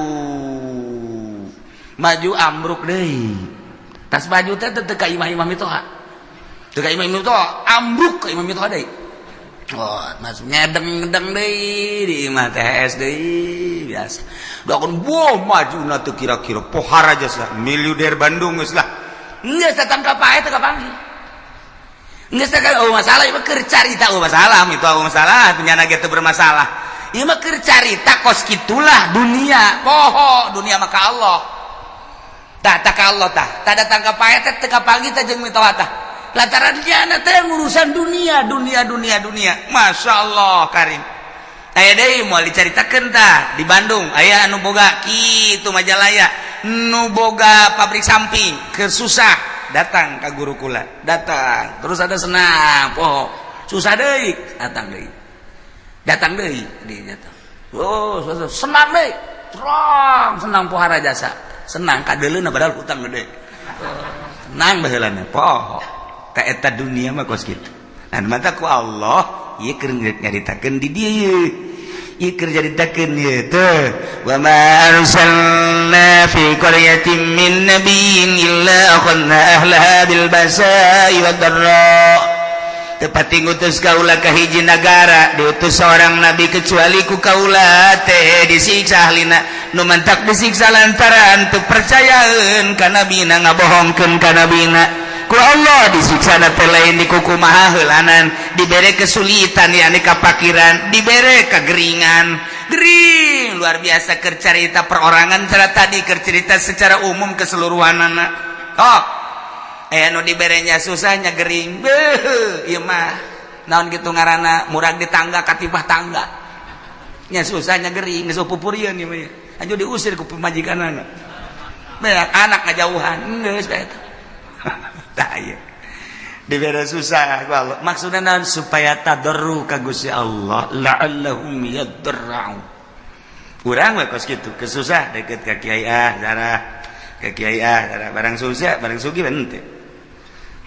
maju ambruk deui. Tas maju teh teu ka imah-imah mitoha. Teu ka imah mitoha, ambruk ka imah mitoha deui. Oh, masuk ngedeng-ngedeng deui di imah THS deui biasa. Doakeun boh majuna teu kira-kira pohara jasa miliuder Bandung geus lah. Geus datang ka pae teu kapanggih. Geus teh oh masalah ieu mah keur carita oh masalah itu oh masalah penyana ge teu bermasalah. Ieu mah keur carita kos kitulah dunia, poho dunia mah ka Allah. Tah tah ka Allah tah. Tah datang ka pae teh teu kapanggih teh jeung mitoha tah. Lantaran dia teh urusan dunia, dunia, dunia, dunia. Masya Allah karim. Aya deui moal dicaritakeun tah di Bandung. Aya anu boga kitu Majalaya, nu boga pabrik samping, keur susah datang ka guru kula. Datang, terus ada senang, poho. Susah deui, datang deui. Datang deui dinya teh. Oh, susah. Senang deui. Terang senang pohara jasa. Senang kadeuleuna padahal hutang gede. Senang baheulana poho. Ka eta dunia mah kos kitu. Nah, mata ku Allah ieu keur nyaritakeun di dieu. Ieu keur nyaritakeun ieu teh. Wa ma arsalna fi qaryatin min nabiyyin illa akhadna ahlaha bil basa'i wad dharra. Tepati ngutus kaula ka hiji nagara diutus seorang nabi kecuali ku kaula teh disiksa ahlina nu mantak disiksa lantaran teu percayaeun ka nabina ngabohongkeun ka nabina. Ku Allah disiksa na teh lain di kukumaha heulanan dibere kesulitan yakni kapakiran dibere kegeringan gering luar biasa keur carita perorangan cara tadi keur cerita secara umum keseluruhanana. Oh aya nu diberenya susahnya gering beuh ieu mah naon kitu ngaranna murag di tangga katipah tangga nya susahnya gering geus pupurieun ieu mah anjur diusir ku pamajikanana beak anak ngajauhan geus bae eta. Tah ieu dibere susah ku Allah maksudna naon supaya tadarru ka Gusti Allah la'allahum yadarra'un. Urang we kos kitu kesusah deket ka kiai ah darah ka kiai ah darah barang susah barang sugih henteu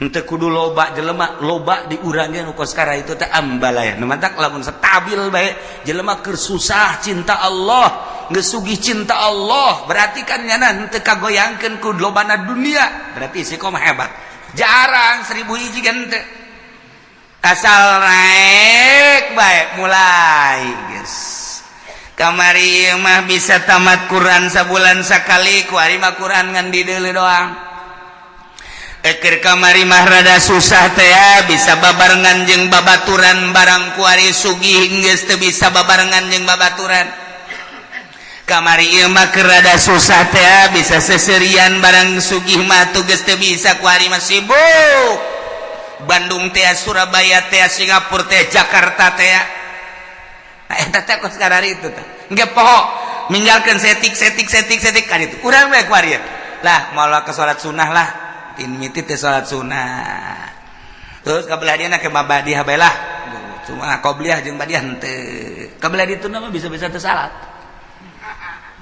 henteu kudu loba jelema loba di urang ge nu kos kara itu teh ambalaya nu mantak lamun stabil bae jelema keur susah cinta Allah geus sugih cinta Allah berarti kan nyana henteu kagoyangkeun ku lobana dunia berarti istiqomah hebat. Jarang 1000 hiji kan teh asal naik bae mulai geus kamari mah bisa tamat Quran sabulan sakali ku ari mah Quran ngan dideuleu doang. Eker kamari mah rada susah teh bisa babarengan jeung babaturan barang ku ari sugih geus teu bisa babarengan jeung babaturan. Kamari ieu mah keur rada susah teh bisa seserian barang sugih mah tugas teu bisa ku ari mah sibuk. Bandung teh Surabaya teh Singapura teh Jakarta teh. Nah eta teh kos karari itu teh. Engke poho ninggalkeun setik setik setik setik kan itu. Urang we ku ari lah moal ke salat sunah lah. Tin miti teh salat sunah. Terus kabelah dia ke mabadiah bae lah. Cuma qobliyah jeung badiah henteu. Kabelah ditu mah bisa-bisa teu salat.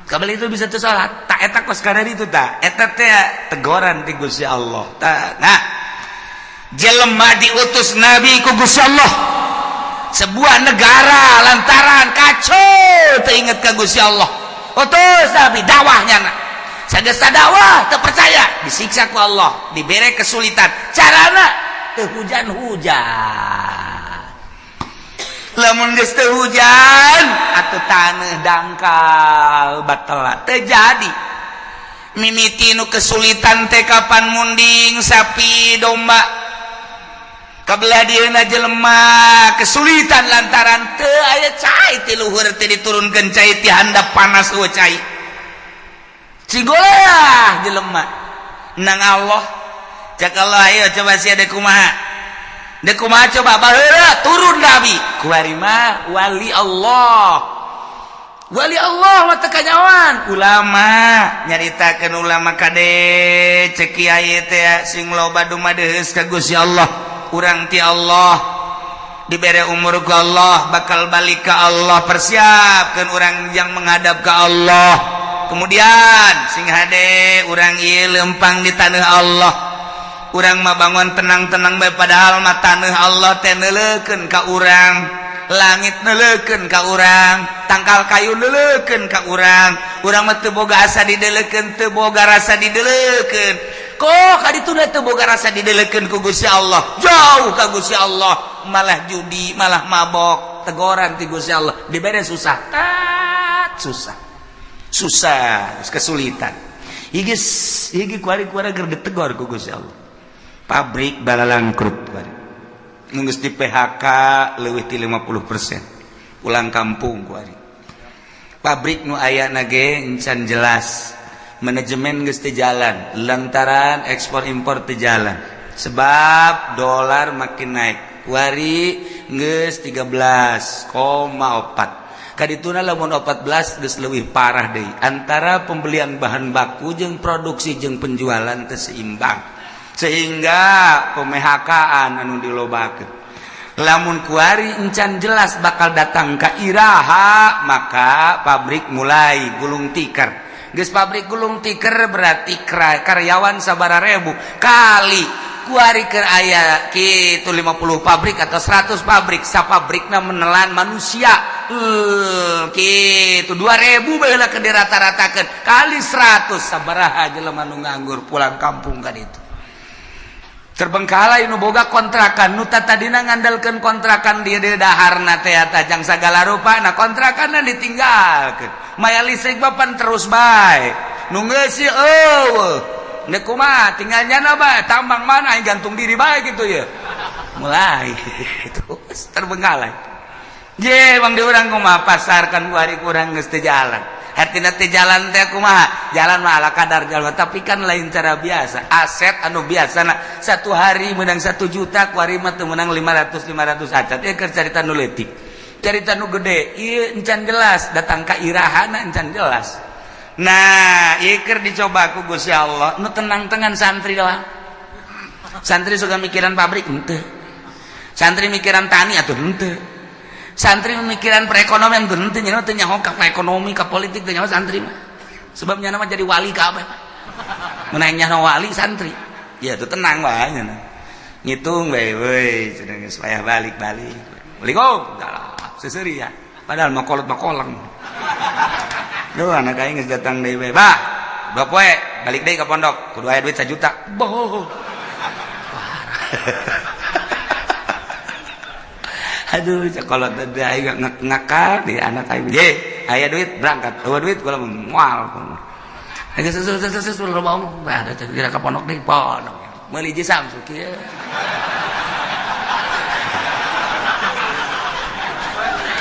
Kabel itu bisa tuh salat. Tak eta kos karena itu tak. Eta teh teguran ti Gusti Allah. Tak. Nah, jelema diutus nabi ku Gusti Allah. Sebuah negara lantaran kacau teu inget ka Gusti Allah. Utus nabi dakwahnya na. Sageus dakwah teu percaya disiksa ku Allah, dibere kesulitan. Carana teu hujan-hujan. Lamun geus teu hujan atuh taneuh dangkal batal teu jadi. Mimiti nu kesulitan teh kapan munding sapi domba. Kabelah dieuna jelema kesulitan lantaran teu aya cai ti luhur teh diturunkeun cai ti handap panas eueuh cai. Cigoleah jelema nang Allah. Cak Allah ayo coba sia deuk kumaha. Deuk kumaha coba baheula turun nabi. Kuari mah wali Allah. Wali Allah mah teu kanyawan. Ulama nyaritakeun ulama kade cek kiai teh sing loba dumadeus ka Gusti Allah. Urang ti Allah dibere umur ku Allah bakal balik ka Allah, persiapkeun urang yang menghadap ka Allah. Kemudian sing hade urang ieu lempang di tanah Allah. Urang mah bangun tenang-tenang bae padahal mah tanah Allah teh neuleukeun ka urang. Langit neleukeun ka urang, tangkal kayu neleukeun ka urang. Urang mah teu boga asa dideleukeun, teu boga rasa dideleukeun. Kok ka ditu teu boga rasa dideleukeun ku Gusti Allah. Jauh ka Gusti Allah, malah judi, malah mabok, tegoran ti Gusti Allah. Dibere susah, tat susah. Susah, kesulitan. Ieu ieu kuari-kuari keur ditegor ku Gusti Allah. Pabrik balalangkrut kuari. Nunggus di PHK leuwih ti 50% pulang kampung kuari. Pabrik nu aya nage encan jelas, manajemen geus teu jalan lantaran ekspor impor teu jalan sebab dolar makin naik. Kuari geus 13,4 kadituna lamun 14 geus leuwih parah deui antara pembelian bahan baku jeung produksi jeung penjualan teu seimbang sehingga pemehakaan anu dilobakeun. Lamun kuari encan jelas bakal datang ka iraha, maka pabrik mulai gulung tikar. Geus pabrik gulung tikar berarti karyawan sabaraha ribu kali kuari keur aya kitu 50 pabrik atau 100 pabrik, sapabrikna menelan manusia kitu 2000 baheula keur dirata-ratakeun kali 100 sabaraha jelema nu nganggur pulang kampung kan itu. Terbengkalai nu boga kontrakan nu tadina ngandalkeun kontrakan dia di daharna teh tajang sagala rupa, nah kontrakanna ditinggalkeun, maya listrik bapan terus bae nu ngeusi eueuh neuk kumaha tinggal nyana bae tambang mana aing gantung diri bae gitu ya mulai terus terbengkalai. Je bang di urang kumaha pasar kan kuari kurang geus teu jalan. Hartina teh jalan teh kumaha? Jalan mah ala kadar jalan, tapi kan lain cara biasa. Aset anu biasa na satu hari menang 1 juta, kuari mah teu menang 500 500 acan. Ieu keur carita nu leutik. Carita nu gede, ieu encan jelas datang ka irahana encan jelas. Nah, ieu keur dicoba ku Gusti Allah, nu tenang-tenang santri doang. Santri suka mikiran pabrik henteu. Santri mikiran tani atuh henteu. Santri memikiran perekonomian tuh henteu, nya teu nyaho ka ekonomi ka politik teu nyaho santri mah. Sebab nya mah jadi wali ka apa mah. Mun aya nyaho wali santri. Ya tuh tenang wae nya. Ngitung bae we cenah geus payah balik-balik. Assalamualaikum. Seseuri ya. Padahal mah kolot mah koleng. Duh anak aing geus datang deui bae. Bah, 2 poe balik deui ka pondok kudu aya duit 1 juta. Boh. Aduh, kalau tadi aing ngakal di anak aing. Ye, aya duit berangkat. Eueuh duit kula moal. Geus geus loba omong. Bah, kira ka pondok deui, pondok. Meuli hiji Samsu kieu.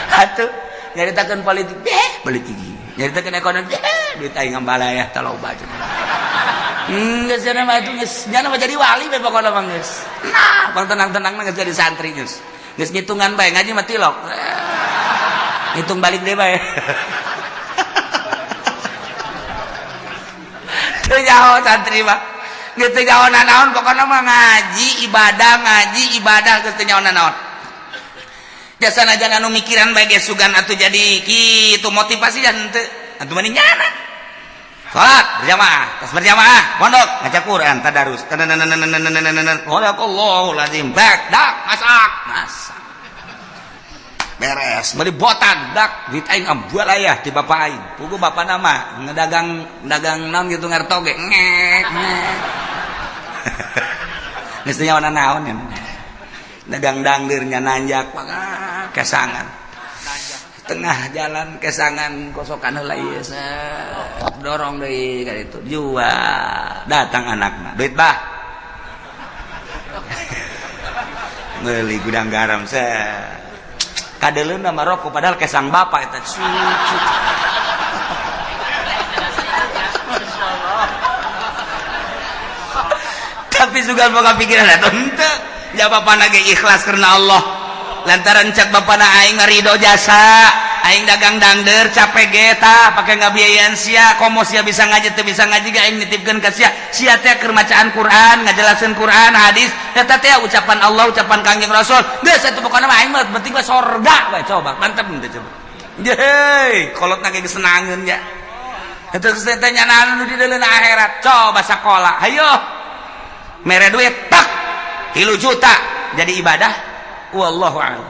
Atuh, nyaritakeun politik, beh, politik. Nyaritakeun ekonomi, beh, duit aing ngambalayah teh loba cenah. Geus cenah mah atuh geus nyana mah jadi wali we pokona mah geus. Nah, bang tenang-tenang mah geus jadi santri geus. Geus ngitungan bae ngaji mah tilok. Ngitung balik deui bae. Teu nyaho santri mah. Geus teu nyaho nanaon pokona mah ngaji ibadah geus teu nyaho nanaon. Jasana jangan anu mikiran bae ge sugan atuh jadi kitu motivasi dan henteu. Atuh mending nyana. Salat berjamaah, tas berjamaah, pondok ngaca Quran, tadarus. Sadaqallahul azim. Bak, dak, masak, masak. Beres, beli botan, dak, duit aing ambual aya ti bapak aing. Pugu bapak nama ngedagang dagang naon gitu ngerto ge. Ngek, ngek. Geus teu nyaho naon ya. Dagang dangdeur nya nanjak kesangan. Tengah jalan kesangan kosokan heula ieu, dorong deui ka ditu, jual. Datang anakna, duit bah, meuli gudang garam set. Kadeleuna mah rokok, padahal kesang bapak eta cucu. Tapi sugan boga pikiran eta henteu. Ja bapana ge ikhlas karena Allah. Lantaran cak bapana aing ridho jasa, aing dagang dangder capek ge tah pake ngabiayaan sia, komo sia bisa ngaji teu bisa ngaji ge aing nitipkeun ka sia. Sia teh keur macaan Quran, ngajelaseun Quran, hadis, eta teh ucapan Allah, ucapan Kangjeng Rasul. Geus atuh pokona mah aing mah penting mah sorga we, coba mantep teh coba. Yeay, kolotna ge geus senangeun nya. Eta geus teh nyanaan nu di deuleuna akhirat, coba sakola. Hayo. Mere duit tak 3 juta jadi ibadah. Wallahu a'lam.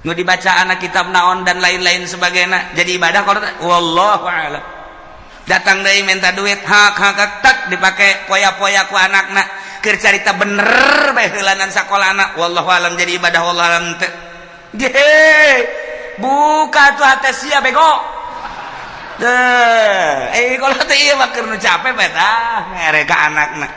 Nu dibaca anak kitab naon dan lain-lain sebagainya jadi ibadah kalau wallahu a'lam. Datang deui minta duit hak hak tak dipake poya-poya ku anakna keur carita bener bae heulanan sakola anak, wallahu a'lam jadi ibadah, wallahu a'lam teu. Ye, buka tuh hate sia bego. Teh, kalau teh ieu mah keur nu capek bae tah mere ka anakna.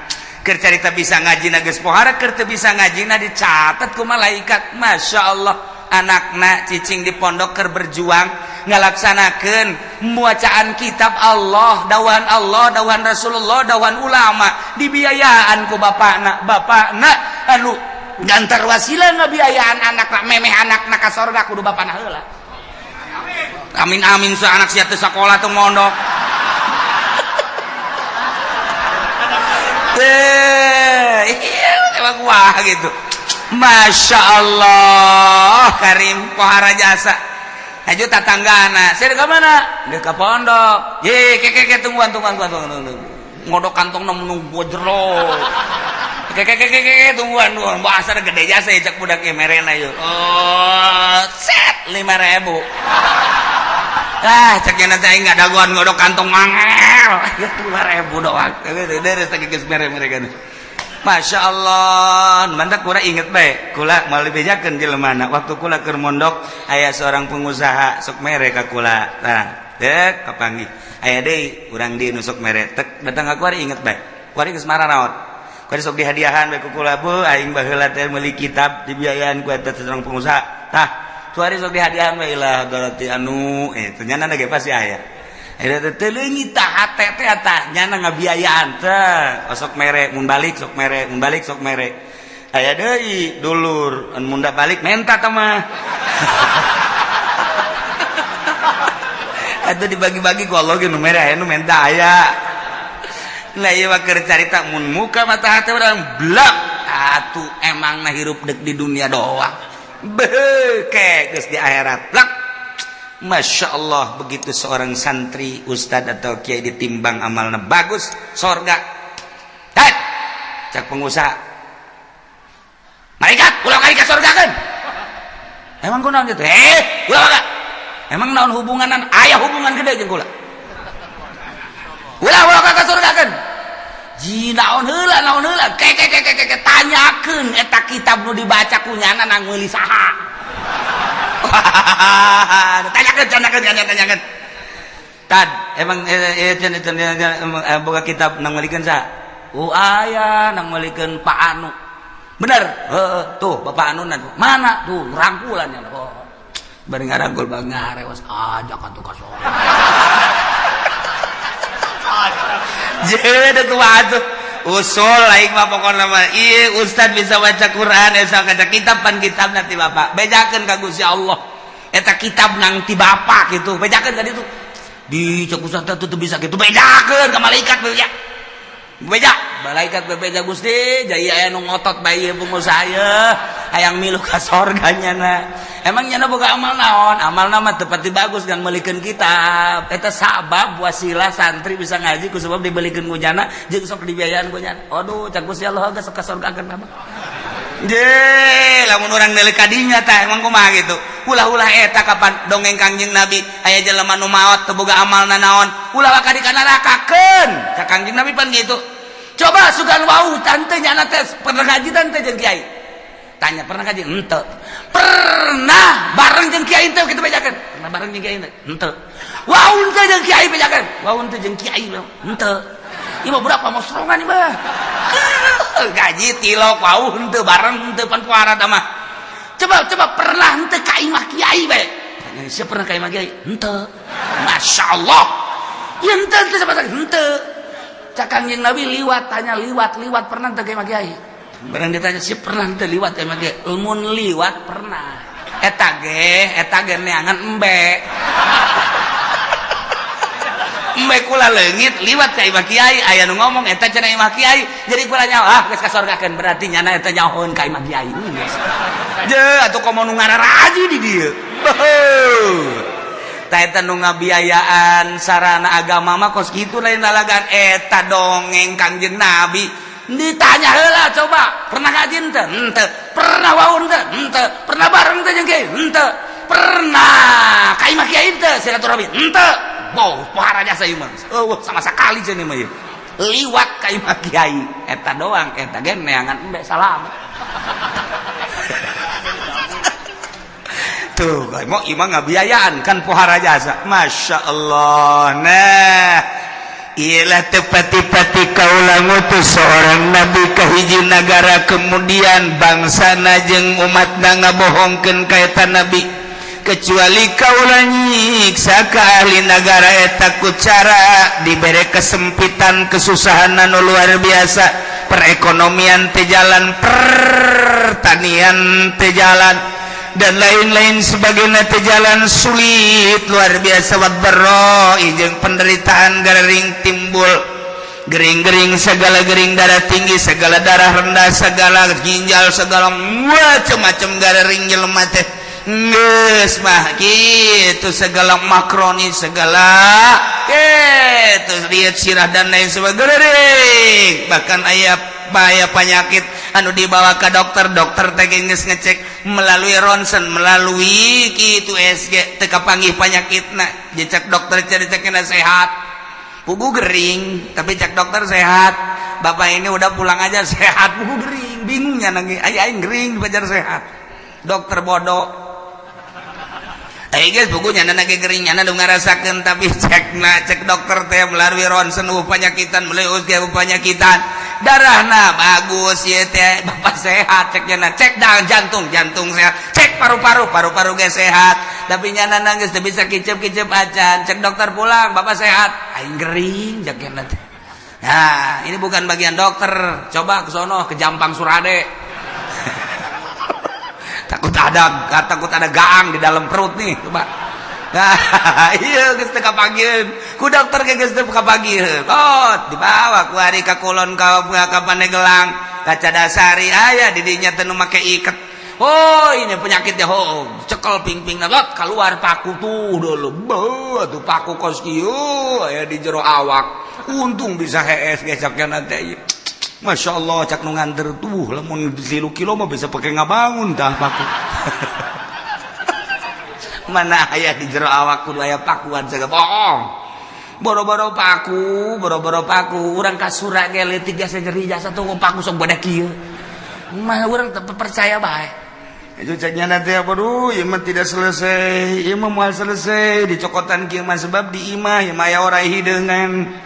Keur carita bisa ngaji na geus pohara, keur teu bisa ngaji na dicatat ku malaikat. Masya Allah, anakna cicing di pondok keur berjuang ngalaksanakeun bacaan kitab Allah, dawan Allah, dawan Rasulullah, dawan ulama, dibiayaan ku bapakna. Bapakna anu gantar wasilah ngabiayaan anakna, memeh anakna ka sorga kudu bapakna heula. Amin amin sa anak sia teu sakola teu mondok. Iya, emang wah gitu. Masya Allah, Karim pohara jasa. Haju tatanggana, saya ke mana? Dia ke pondok. Ye, ke ke ke tungguan tungguan tungguan tungguan. Ngodok kantong nunggu jero. Ke ke ke ke ke tungguan tungguan. Bahasa gede jasa ya cak budak merena yuk. Oh, set 5.000. Ah, cek nanti aing nggak dagoan ngodok kantong mangel. 5.000 doang. Deres teh geus mere mereka. Masya Allah, mantap kula inget bae. Kula mau dibejakeun jelema waktu kula keur mondok aya seorang pengusaha sok mere ka kula. Tah, dek kapanggih. Aya deui urang di nu sok mere. Tek datang ka kuari inget bae. Kuari geus mararaot. Kuari sok dihadiahan bae ku kula, bu aing baheula teh meuli kitab dibiayaan ku eta seorang pengusaha. Tah, kuari sok dihadiahan bae lah berarti anu ternyata ge pasti aya. Eta teh leungit tah hate teh tah nyana ngabiayaan teh sok mere mun balik sok mere mun balik sok mere. Aya deui dulur anu mun balik menta tah mah. Atuh dibagi-bagi ku Allah ge nu mere aya nu menta aya. Lah ieu mah keur carita mun muka mata hate urang blak atuh emangna hirup deuk di dunia doang. Beuh geus di akhirat blak. Masya Allah, begitu seorang santri, ustad atau kiai ditimbang amalna bagus, sorga. Hei, cak pengusaha, malaikat ulah kali ke sorga kan? Emang kunaon gitu? Ulah kak. Emang naon hubunganan? Aya hubungan gede jeung kula. Ulah ulah ka sorga kan? Ji naon heula naon heula? Ke ke ke ke ke tanyakeun eta kitab nu dibaca ku nyana nang meuli saha. Tanyakan, tanyakan, tanyakan. Tad, emang boga kitab nang melikeun sa? Oh aya nang melikeun Pak Anu. Bener? Heeh, tuh Bapak Anu nan. Mana? Tuh rangkulan ya. Oh. Bari ngarangkul bang ngarewas ajak atuh ka sorga. Jeung kumaha atuh? Usul lain mah pokokna mah ieu ustad bisa baca Quran eta kaca kitab pan kitab nanti bapak bejakeun ka Gusti Allah eta kitab nang ti bapak gitu bejakeun ka ditu di cek ustad teh teu bisa gitu bejakeun ka malaikat beja beja malaikat bebeja Gusti jaya aya nu ngotot bae ieu pengusaha ye hayang milu ka sorga nyana emang nyana boga amal naon amalna mah teu pati bagus kan meulikeun kitab eta sabab wasilah santri bisa ngaji ku sebab dibelikeun ku nyana jeung sok dibiayaan ku nyana aduh cak Gusti Allah geus ka sorga keun mah je lamun urang deuleu ka dinya tah emang kumaha gitu ulah-ulah eta kapan dongeng Kangjeng Nabi aya jelema nu maot teu boga amalna naon ulah ka di ka nerakakeun cak Kangjeng Nabi pan gitu coba sugan wau tante nyana teh pernah ngaji tante jeung kiai Tanya, pernah ngaji henteu? Pernah bareng jeung kiai henteu? Kitu bejakeun, pernah bareng jeung kiai henteu? Wau henteu jeung kiai? Bejakeun, wau henteu jeung kiai? Henteu. Ieu mah budak pamosrongan ieu mah. Gaji tilok, wau henteu, bareng henteu, pan puara mah. Coba coba, pernah henteu ka imah kiai bae? Tanya, siapa pernah ka imah kiai? Henteu. Masya Allah. Ya henteu, henteu sama henteu. Cak Kangjeng Nabi liwat, tanya liwat, liwat pernah henteu ka imah kiai? Barang ditanya, siapa pernah henteu liwat ka imah kiai? Lamun liwat pernah. Eta ge neangan embe. Embe kula leungit liwat ka imah kiai, aya nu ngomong eta cenah imah kiai. Jadi kula nyaho, ah geus kasorgakeun, berarti nyana eta nyahoeun ka imah kiai. Je atuh komo nu ngararaji di dieu. Tah, eta nu ngabiayaan sarana agama mah kos kitu, lain lalagan. Eta dongeng Kangjeng Nabi. Ditanya heula, coba, pernah ngaji henteu? Henteu. Pernah wau henteu? Henteu. Pernah bareng teh jeung kiai? Henteu. Pernah ka imah kiai henteu silaturahmi? Henteu. Wow, pohara jasa ieu mah. Eueuh sama sekali cenah mah ieu. Liwat ka imah kiai eta doang, eta ge neangan embe salam. Tuh, mau imah ngabiayaan kan pohara jasa. Masya Allah. Nah, ialah tepati-pati kaula ngutus seorang nabi ke hiji negara, kemudian bangsa jeung umatna ngabohongkeun ka eta nabi, kecuali kaula nyiksa ka ahli negara eta ku cara dibere kesempitan, kesusahan anu luar biasa, perekonomian teu jalan, pertanian teu jalan, dan lain-lain sebagainya teu jalan, sulit luar biasa, wadh-dharra jeung penderitaan gering timbul, gering-gering segala, gering darah tinggi segala, darah rendah segala, ginjal segala, macam-macam gering jelema teh geus mah gitu, segala makroni segala gitu, lihat sirah dan lain sebagainya. Bahkan aya bahaya penyakit anu dibawa ke dokter, dokter teh geus ngecek melalui ronsen, melalui kitu USG, teu kapanggih penyakitna. Dicek dokter, cek sehat, pugu gering, tapi cek dokter sehat, bapak ini udah pulang aja sehat, pugu gering. Bingungnya nangis, aya aing gering dipajar sehat, dokter bodoh. Eh guys, bukunya nana ge gering, nyana nu ngarasakeun, tapi cek na cek dokter teh melalui ronsen penyakitan, melalui USG penyakitan, darahna bagus ya teh, bapak sehat cek nyana. Cek dah jantung, jantung sehat. Cek paru-paru, paru-paru ge sehat, tapi nyana nangis teu bisa kicep-kicep acan. Cek dokter, pulang, bapak sehat, aing gering cek nyana teh. Nah, ini bukan bagian dokter, coba ke sono ke Jampang Surade, takut ada gaang di dalam perut nih, coba. Nah, iya geus teu kapanggiheun ku dokter ge, geus teu kapanggiheun. Oh, dibawa ku ari ka kulon, ka Pandeglang, ka Cadasari, aya di dinya teh nu make iket. Oh, ini penyakitnya. Oh, cekel pingping lot, keluar paku tuh dulu. Beuh, tuh paku kos kieu aya di jero awak. Untung bisa hees gesoknya nanti. Masya Allah, cak nu nganter tuh, lamun 3 kilo mah bisa pakai ngabangun dah paku. Mana aya di jero awak kudu aya pakuan segala, bohong. Boro-boro paku, boro-boro paku, urang kasura ge leutik jasa nyeri jasa tuh paku sok badak kieu. Mah urang teu percaya bae. Itu ceknya nanti apa, duh, ieu mah tidak selesai, ieu mah moal selesai dicokotan kieu mah, sebab di imah ieu mah aya orai hideungan.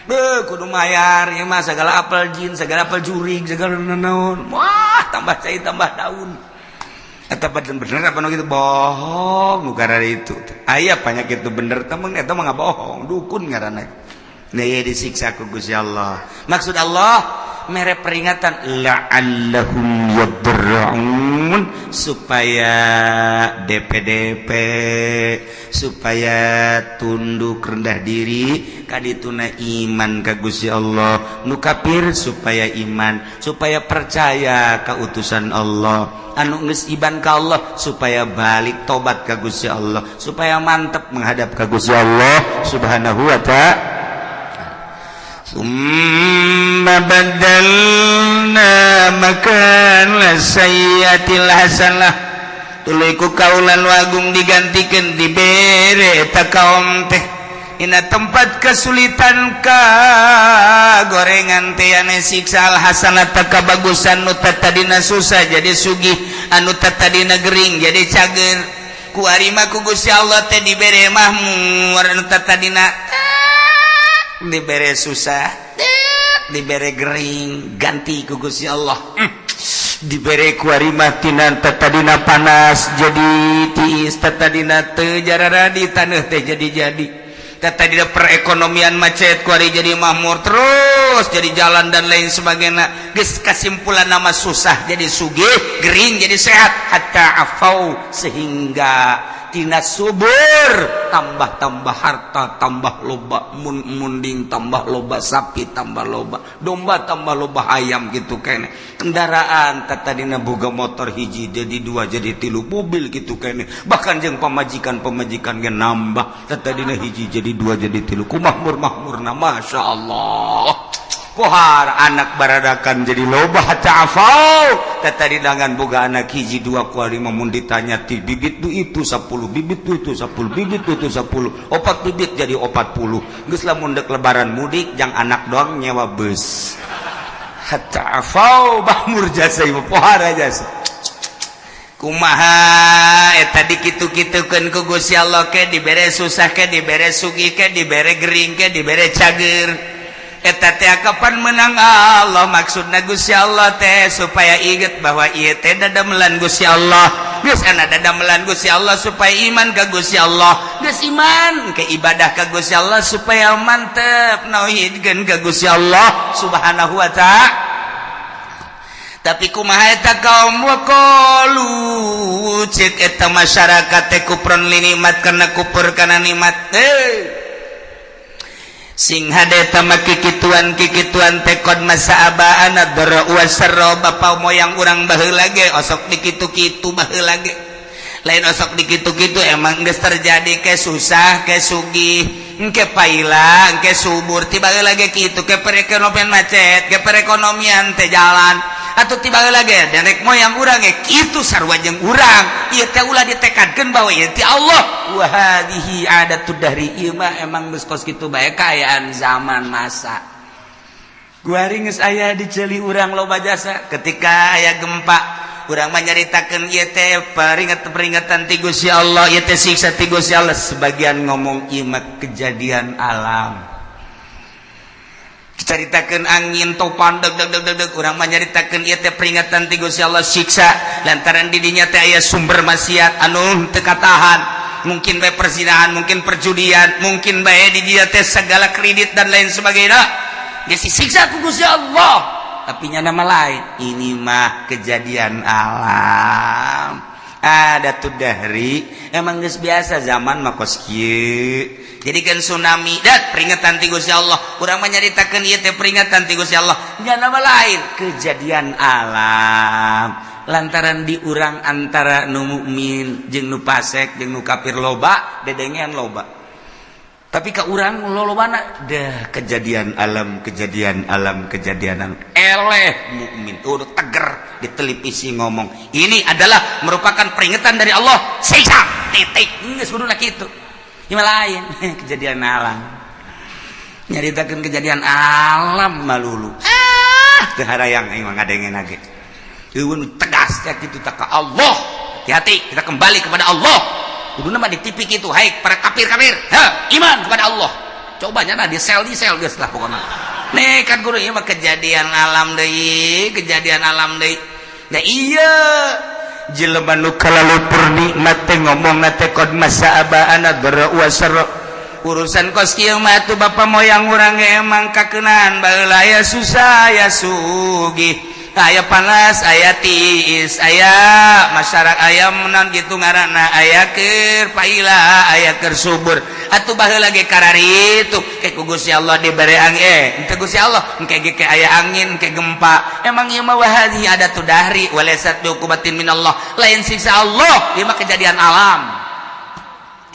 Beuh, kudu mayar ieu mah segala apel jin, segala apel jurig, segala naon. Wah, tambah cai tambah daun. Eta bener apa nu gitu, bohong nu itu. Aya penyakit itu bener temen, eta mah bohong, dukun ngaranna. Nah, disiksa ku Gusti Allah. Maksud Allah mere peringatan la'allahum yadarra'un, supaya DPDP, supaya tunduk rendah diri kadituna iman ka Gusti Allah. Nu kafir supaya iman, supaya percaya ka utusan Allah. Anu geus iman ka Allah supaya balik tobat ka Gusti Allah, supaya mantep menghadap ka Gusti Allah Subhanahu wa ta'ala. ثم بدلنا مكان السيئة الحسنة, tuluy ku kaula nu agung digantikeun, dibere eta kaum teh. Dina tempat kesulitan ka gorengan teh ane siksa al hasanata kabagusan nu tadina susah jadi sugih, anu tadina gering jadi cager. Ku ari mah ku Gusti Allah teh dibere mahmur, anu tadina dibere susah, dibere gering, ganti ku Gusti Allah. Dibere ku ari mah tina tadina panas jadi tiis, tadina teu jarara di taneuh teh jadi tadi perekonomian macet, kuari jadi makmur terus, jadi jalan dan lain sebagainya. Geus kesimpulan nama susah jadi sugih, gering jadi sehat, hatta afau, sehingga tina subur tambah-tambah harta, tambah loba mun munding, tambah loba sapi, tambah loba domba, tambah loba ayam gitu kene. Kendaraan tadina boga motor hiji jadi dua, jadi tilu, mobil gitu kene. Bahkan jeung pamajikan pamajikan ge nambah, tadina hiji jadi dua, jadi tilu. Ku makmur makmurna, masya Allah. Pohar anak baradakan jadi loba, hatta afau. Tadi dengan boga anak hiji dua, kuari mun ditanya ti bibit du itu 10 bibit, du itu 10 bibit, du itu 10, opat bibit jadi 40. Geus lamun dek lebaran mudik jang anak doang nyewa bus. Hatta afau, makmur jasa ieu, pohara jasa. Kumaha eta dikitu-kitukeun ku Gusti Allah, ke dibere susah, ke dibere sugih, ke dibere gering, ke dibere cager, eta teh kapan menang Allah. Maksudna Gusti Allah teh supaya inget bahwa ieu teh dadamelan Gusti Allah. Geus ana dadamelan Gusti Allah supaya iman ka Gusti Allah, geus iman ke ibadah ka Gusti Allah supaya mantep nauhidkeun ka Gusti Allah Subhanahu wa ta'ala. Tapi kumaha eta kaum? Waqalu, cek eta masyarakat teh, kufron li nikmat, karena kufur kana nikmat. Eh, sing hade tama kikituan kikituan teh qad massa abaana dharra wasarra, bapa moyang urang baheula ge osok dikitu-kitu baheula ge. Lain osok dikitu-kitu, emang geus terjadi, ke susah ke sugih, engke paila engke subur, tiba lagi kitu, ke perekonomian macet, ke perekonomian teh jalan atau tiba lagi nenek moyang urang ge kitu, sarua jeung urang. Ieu teh ulah ditekadkeun bahwa ieu ti Allah. Wa hadhihi adatud dahri, ieu mah emang geus kos kitu bae kaayaan zaman masa. Kuari geus aya di ceuli urang loba jasa. Ketika aya gempa, urang mah nyaritakeun ieu teh peringatan ti Gusti Allah, ieu teh siksa ti Gusti Allah. Sebagian ngomong ieu mah kejadian alam. Caritakeun angin topan deg deg deg deg deg, urang mah nyaritakeun ieu teh peringatan ti Gusti Allah, siksa lantaran di dinya teh aya sumber maksiat anu teu katahan, mungkin bae perzinahan, mungkin perjudian, mungkin bae di dinya teh segala kredit dan lain sebagainya, geus disiksa ku Gusti Allah. Tapi nya nama lain, ini mah kejadian alam, ada tuh dari emang geus biasa zaman mah kos kieu. Jadi kan tsunami dat peringatan ti Gusti Allah, urang mah nyaritakeun ieu teh peringatan ti Gusti Allah, nya nama lain kejadian alam. Lantaran di urang antara nu mukmin jeung nu fasik jeung nu kafir loba dedengean loba, tapi ke urang lolobana dah kejadian alam, kejadian alam, kejadian alam. Eleh mukmin udah teger di televisi ngomong ini adalah merupakan peringatan dari Allah, siksa, titik. Geus kuduna kitu. Ieu lain kejadian alam, nyaritakeun kejadian alam malulu. Ah, teu harayang aing mah ngadengen ge. Eueun tegas kayak kitu tak ka Allah. Hati-hati, kita kembali kepada Allah. Kuduna mah di TV kitu, hai para kafir-kafir, ha, iman kepada Allah. Coba nya di sel, di sel geus lah pokokna. Nih kan guru, ieu mah kejadian alam deui, kejadian alam deui. Nah, iya jelema nu kalalupur nikmat teh ngomong teh qad massa abaana dharra wasarra. Urusan kos kieu mah atuh bapa moyang urang ge emang kakeunaan baheula, aya susah aya sugih, aya panas aya tiis, aya masyarakat aya menan gitu ngaranna, aya keur paila aya keur subur. Atuh baheula ge kararitu ke ku Gusti Allah dibere angin, henteu Gusti Allah engke ge ke aya angin ke gempa. Emang ieu mah wahadhi adatud dahri walaysat biuqubatin minallah, lain siksa Allah, ieu mah kejadian alam.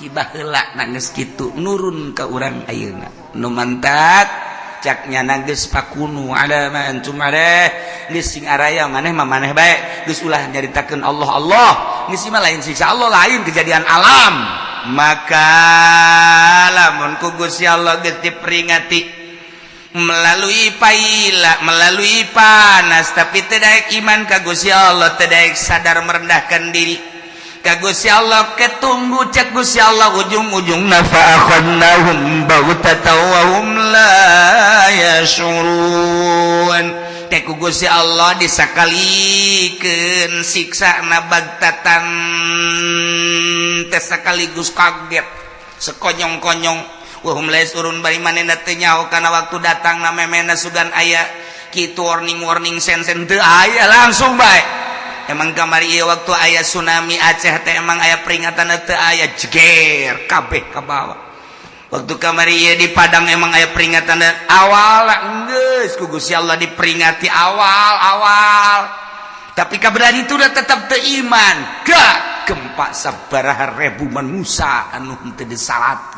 Tiba heula geus kitu nurun ka urang ayeuna nu mantak caknya geus fakunu ala ma antum alaih, geus sing araya maneh mah maneh bae, geus ulah nyaritakeun Allah Allah, geus mah lain siksa Allah, lain kejadian alam. Maka lamun ku Gusti Allah geus diperingati melalui paila, melalui panas, tapi teu daek iman ka Gusti Allah, teu daek sadar merendahkan diri ka Gusti Allah, ketunggu cek Gusti Allah ujung-ujungna fa akhadnahum baghtatan wa hum la yash'urun. Teh ku Gusti Allah disakalikeun siksa na bagtatan teh, sekaligus kaget sekonyong-konyong. Wahum la yash'urun, bari manehna teu nyaho kana waktu datang na memena sugan aya kitu warning warning sen sen teu aya, langsung bae. Emang kamari ieu waktu aya tsunami Aceh teh emang aya peringatan? Teu aya, jeger kabeh ka bawah. Waktu kamari ieu di Padang emang aya peringatan awal? Geus ku Gusti Allah diperingati awal awal, tapi kaberan itu udah tetap teu iman. Gak gempa sabaraha ribu manusia anu henteu disalat.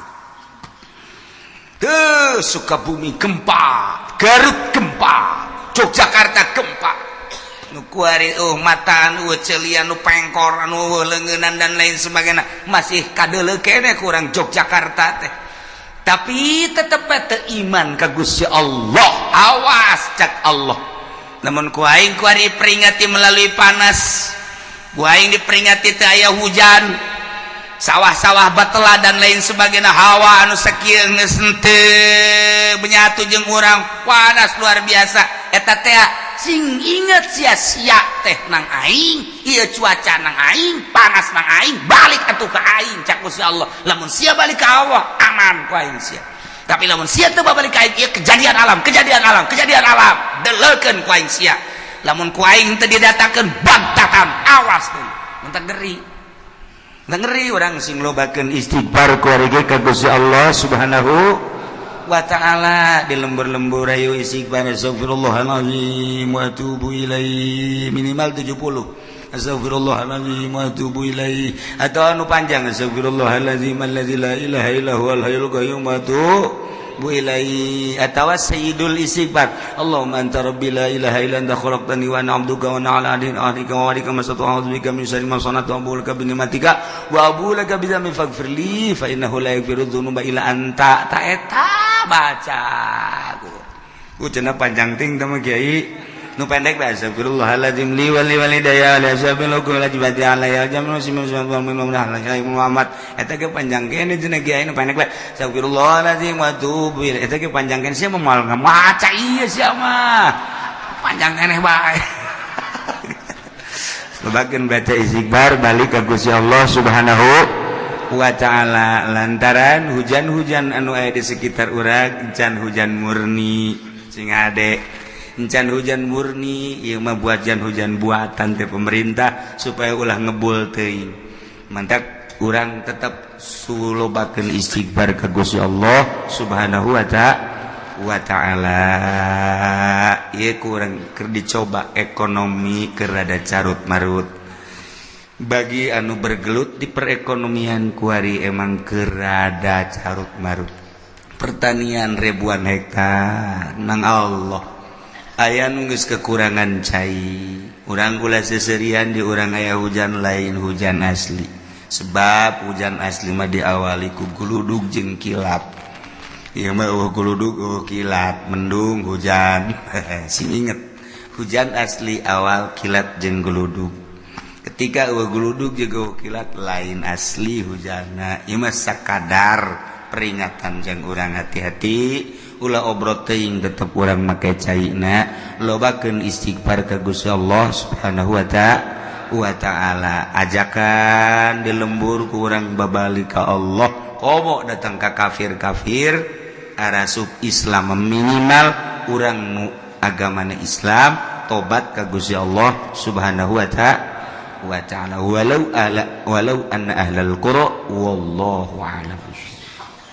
Tuh, Sukabumi gempa, Garut gempa, Yogyakarta gempa. Nu kuari oh mataan, celian, nu pengkor, anu leungeunnan dan lain sebagainya masih kadeuleu keneh kurang Yogyakarta teh. Tapi tetep teu iman ka Gusti Allah. Awas cak Allah. Namun ku aing kuari peringati melalui panas. Ku aing diperingati teu aya hujan, sawah-sawah batela dan lain sebagainya, hawa anu sakieu geus henteu menyatu jeung urang, panas luar biasa eta teh. Sing inget sia-sia teh nang aing, ieu cuaca nang aing, panas nang aing, balik atuh ka aing cak Gusti Allah. Lamun sia balik ka Allah, aman ku aing sia. Tapi lamun sia teu balik ka aing, ieu kejadian alam, kejadian alam, kejadian alam deleukeun ku aing sia. Lamun ku aing teu didatangkeun bagtatan, awas tuh. Mentak ngeri. Ngeri orang sing lobakeun istighfar kuari ka Gusti Allah Subhanahu wa Ta'ala. Di lembur-lembur ayo istighfar, astagfirullahalazim wa atubu ilaih, minimal 70, astagfirullahalazim wa atubu ilaih, atau anu panjang, astagfirullahalazim allazi la ilaha illa huwal hayyul qayyum wa atubu ilaih, atawa sayyidul istighfar, Allahumma anta rabbi la ilaha illa anta khalaqtani wa ana 'abduka wa ana 'ala ahdika wa wa'dika mastata'tu, a'udzu bika min syarri ma sana'tu, abu'u laka bi ni'matika wa abu'u laka bi dzambi, faghfir li fa innahu la yaghfiru dzunuba illa anta. Ta eta baca ku cenah panjang ting teh mah kiai. Nu pendek bae, astagfirullahaladzim li wa li walidayya li ashabil hukum wajibati alayya jamul muslimin Muhammad. Eta ge panjang kene cenah kiai. Nu pendek bae, astagfirullahaladzim wa atubu ilaih, eta ge panjang kene. Sia moal ngamaca ieu, sia mah panjang keneh bae. Lobakeun baca istighfar, balik ka Gusti Allah Subhanahu wa Ta'ala, lantaran hujan-hujan anu aya di sekitar urang encan hujan murni. Sing ade encan hujan murni, ieu mah buat hujan buatan teh pemerintah supaya ulah ngebul teuing. Mantak urang tetap sulobakeun istighfar ka Gusti Allah Subhanahu wa Ta'ala. Ieu kurang keur dicoba ekonomi keur rada carut marut. Bagi anu bergelut di perekonomian kuari emang keur rada carut marut. Pertanian ribuan hektar nang Allah aya nu geus kekurangan cai. Urang ulah seserian, di urang aya hujan, lain hujan asli, sebab hujan asli mah diawali ku guludug jeung kilat. Ieu mah euweuh guludug, euweuh kilat, mendung hujan. Sing inget, hujan asli awal kilat jeung guludug. Ketika euweuh guludug jeung euweuh kilat, lain asli hujanna. Ieu mah sakadar peringatan jang urang hati-hati, ulah obrot teuing, tetep urang make caina, lobakeun istighfar ka Gusti Allah Subhanahu wa Ta'ala. Ajakan di lembur ku urang babalik ka Allah, komo datang ka kafir-kafir arasup Islam, minimal urang nu agamana Islam tobat ka Gusti Allah Subhanahu wa Ta'ala. Walau ala walau anna ahlal qura, wallahu a'lam.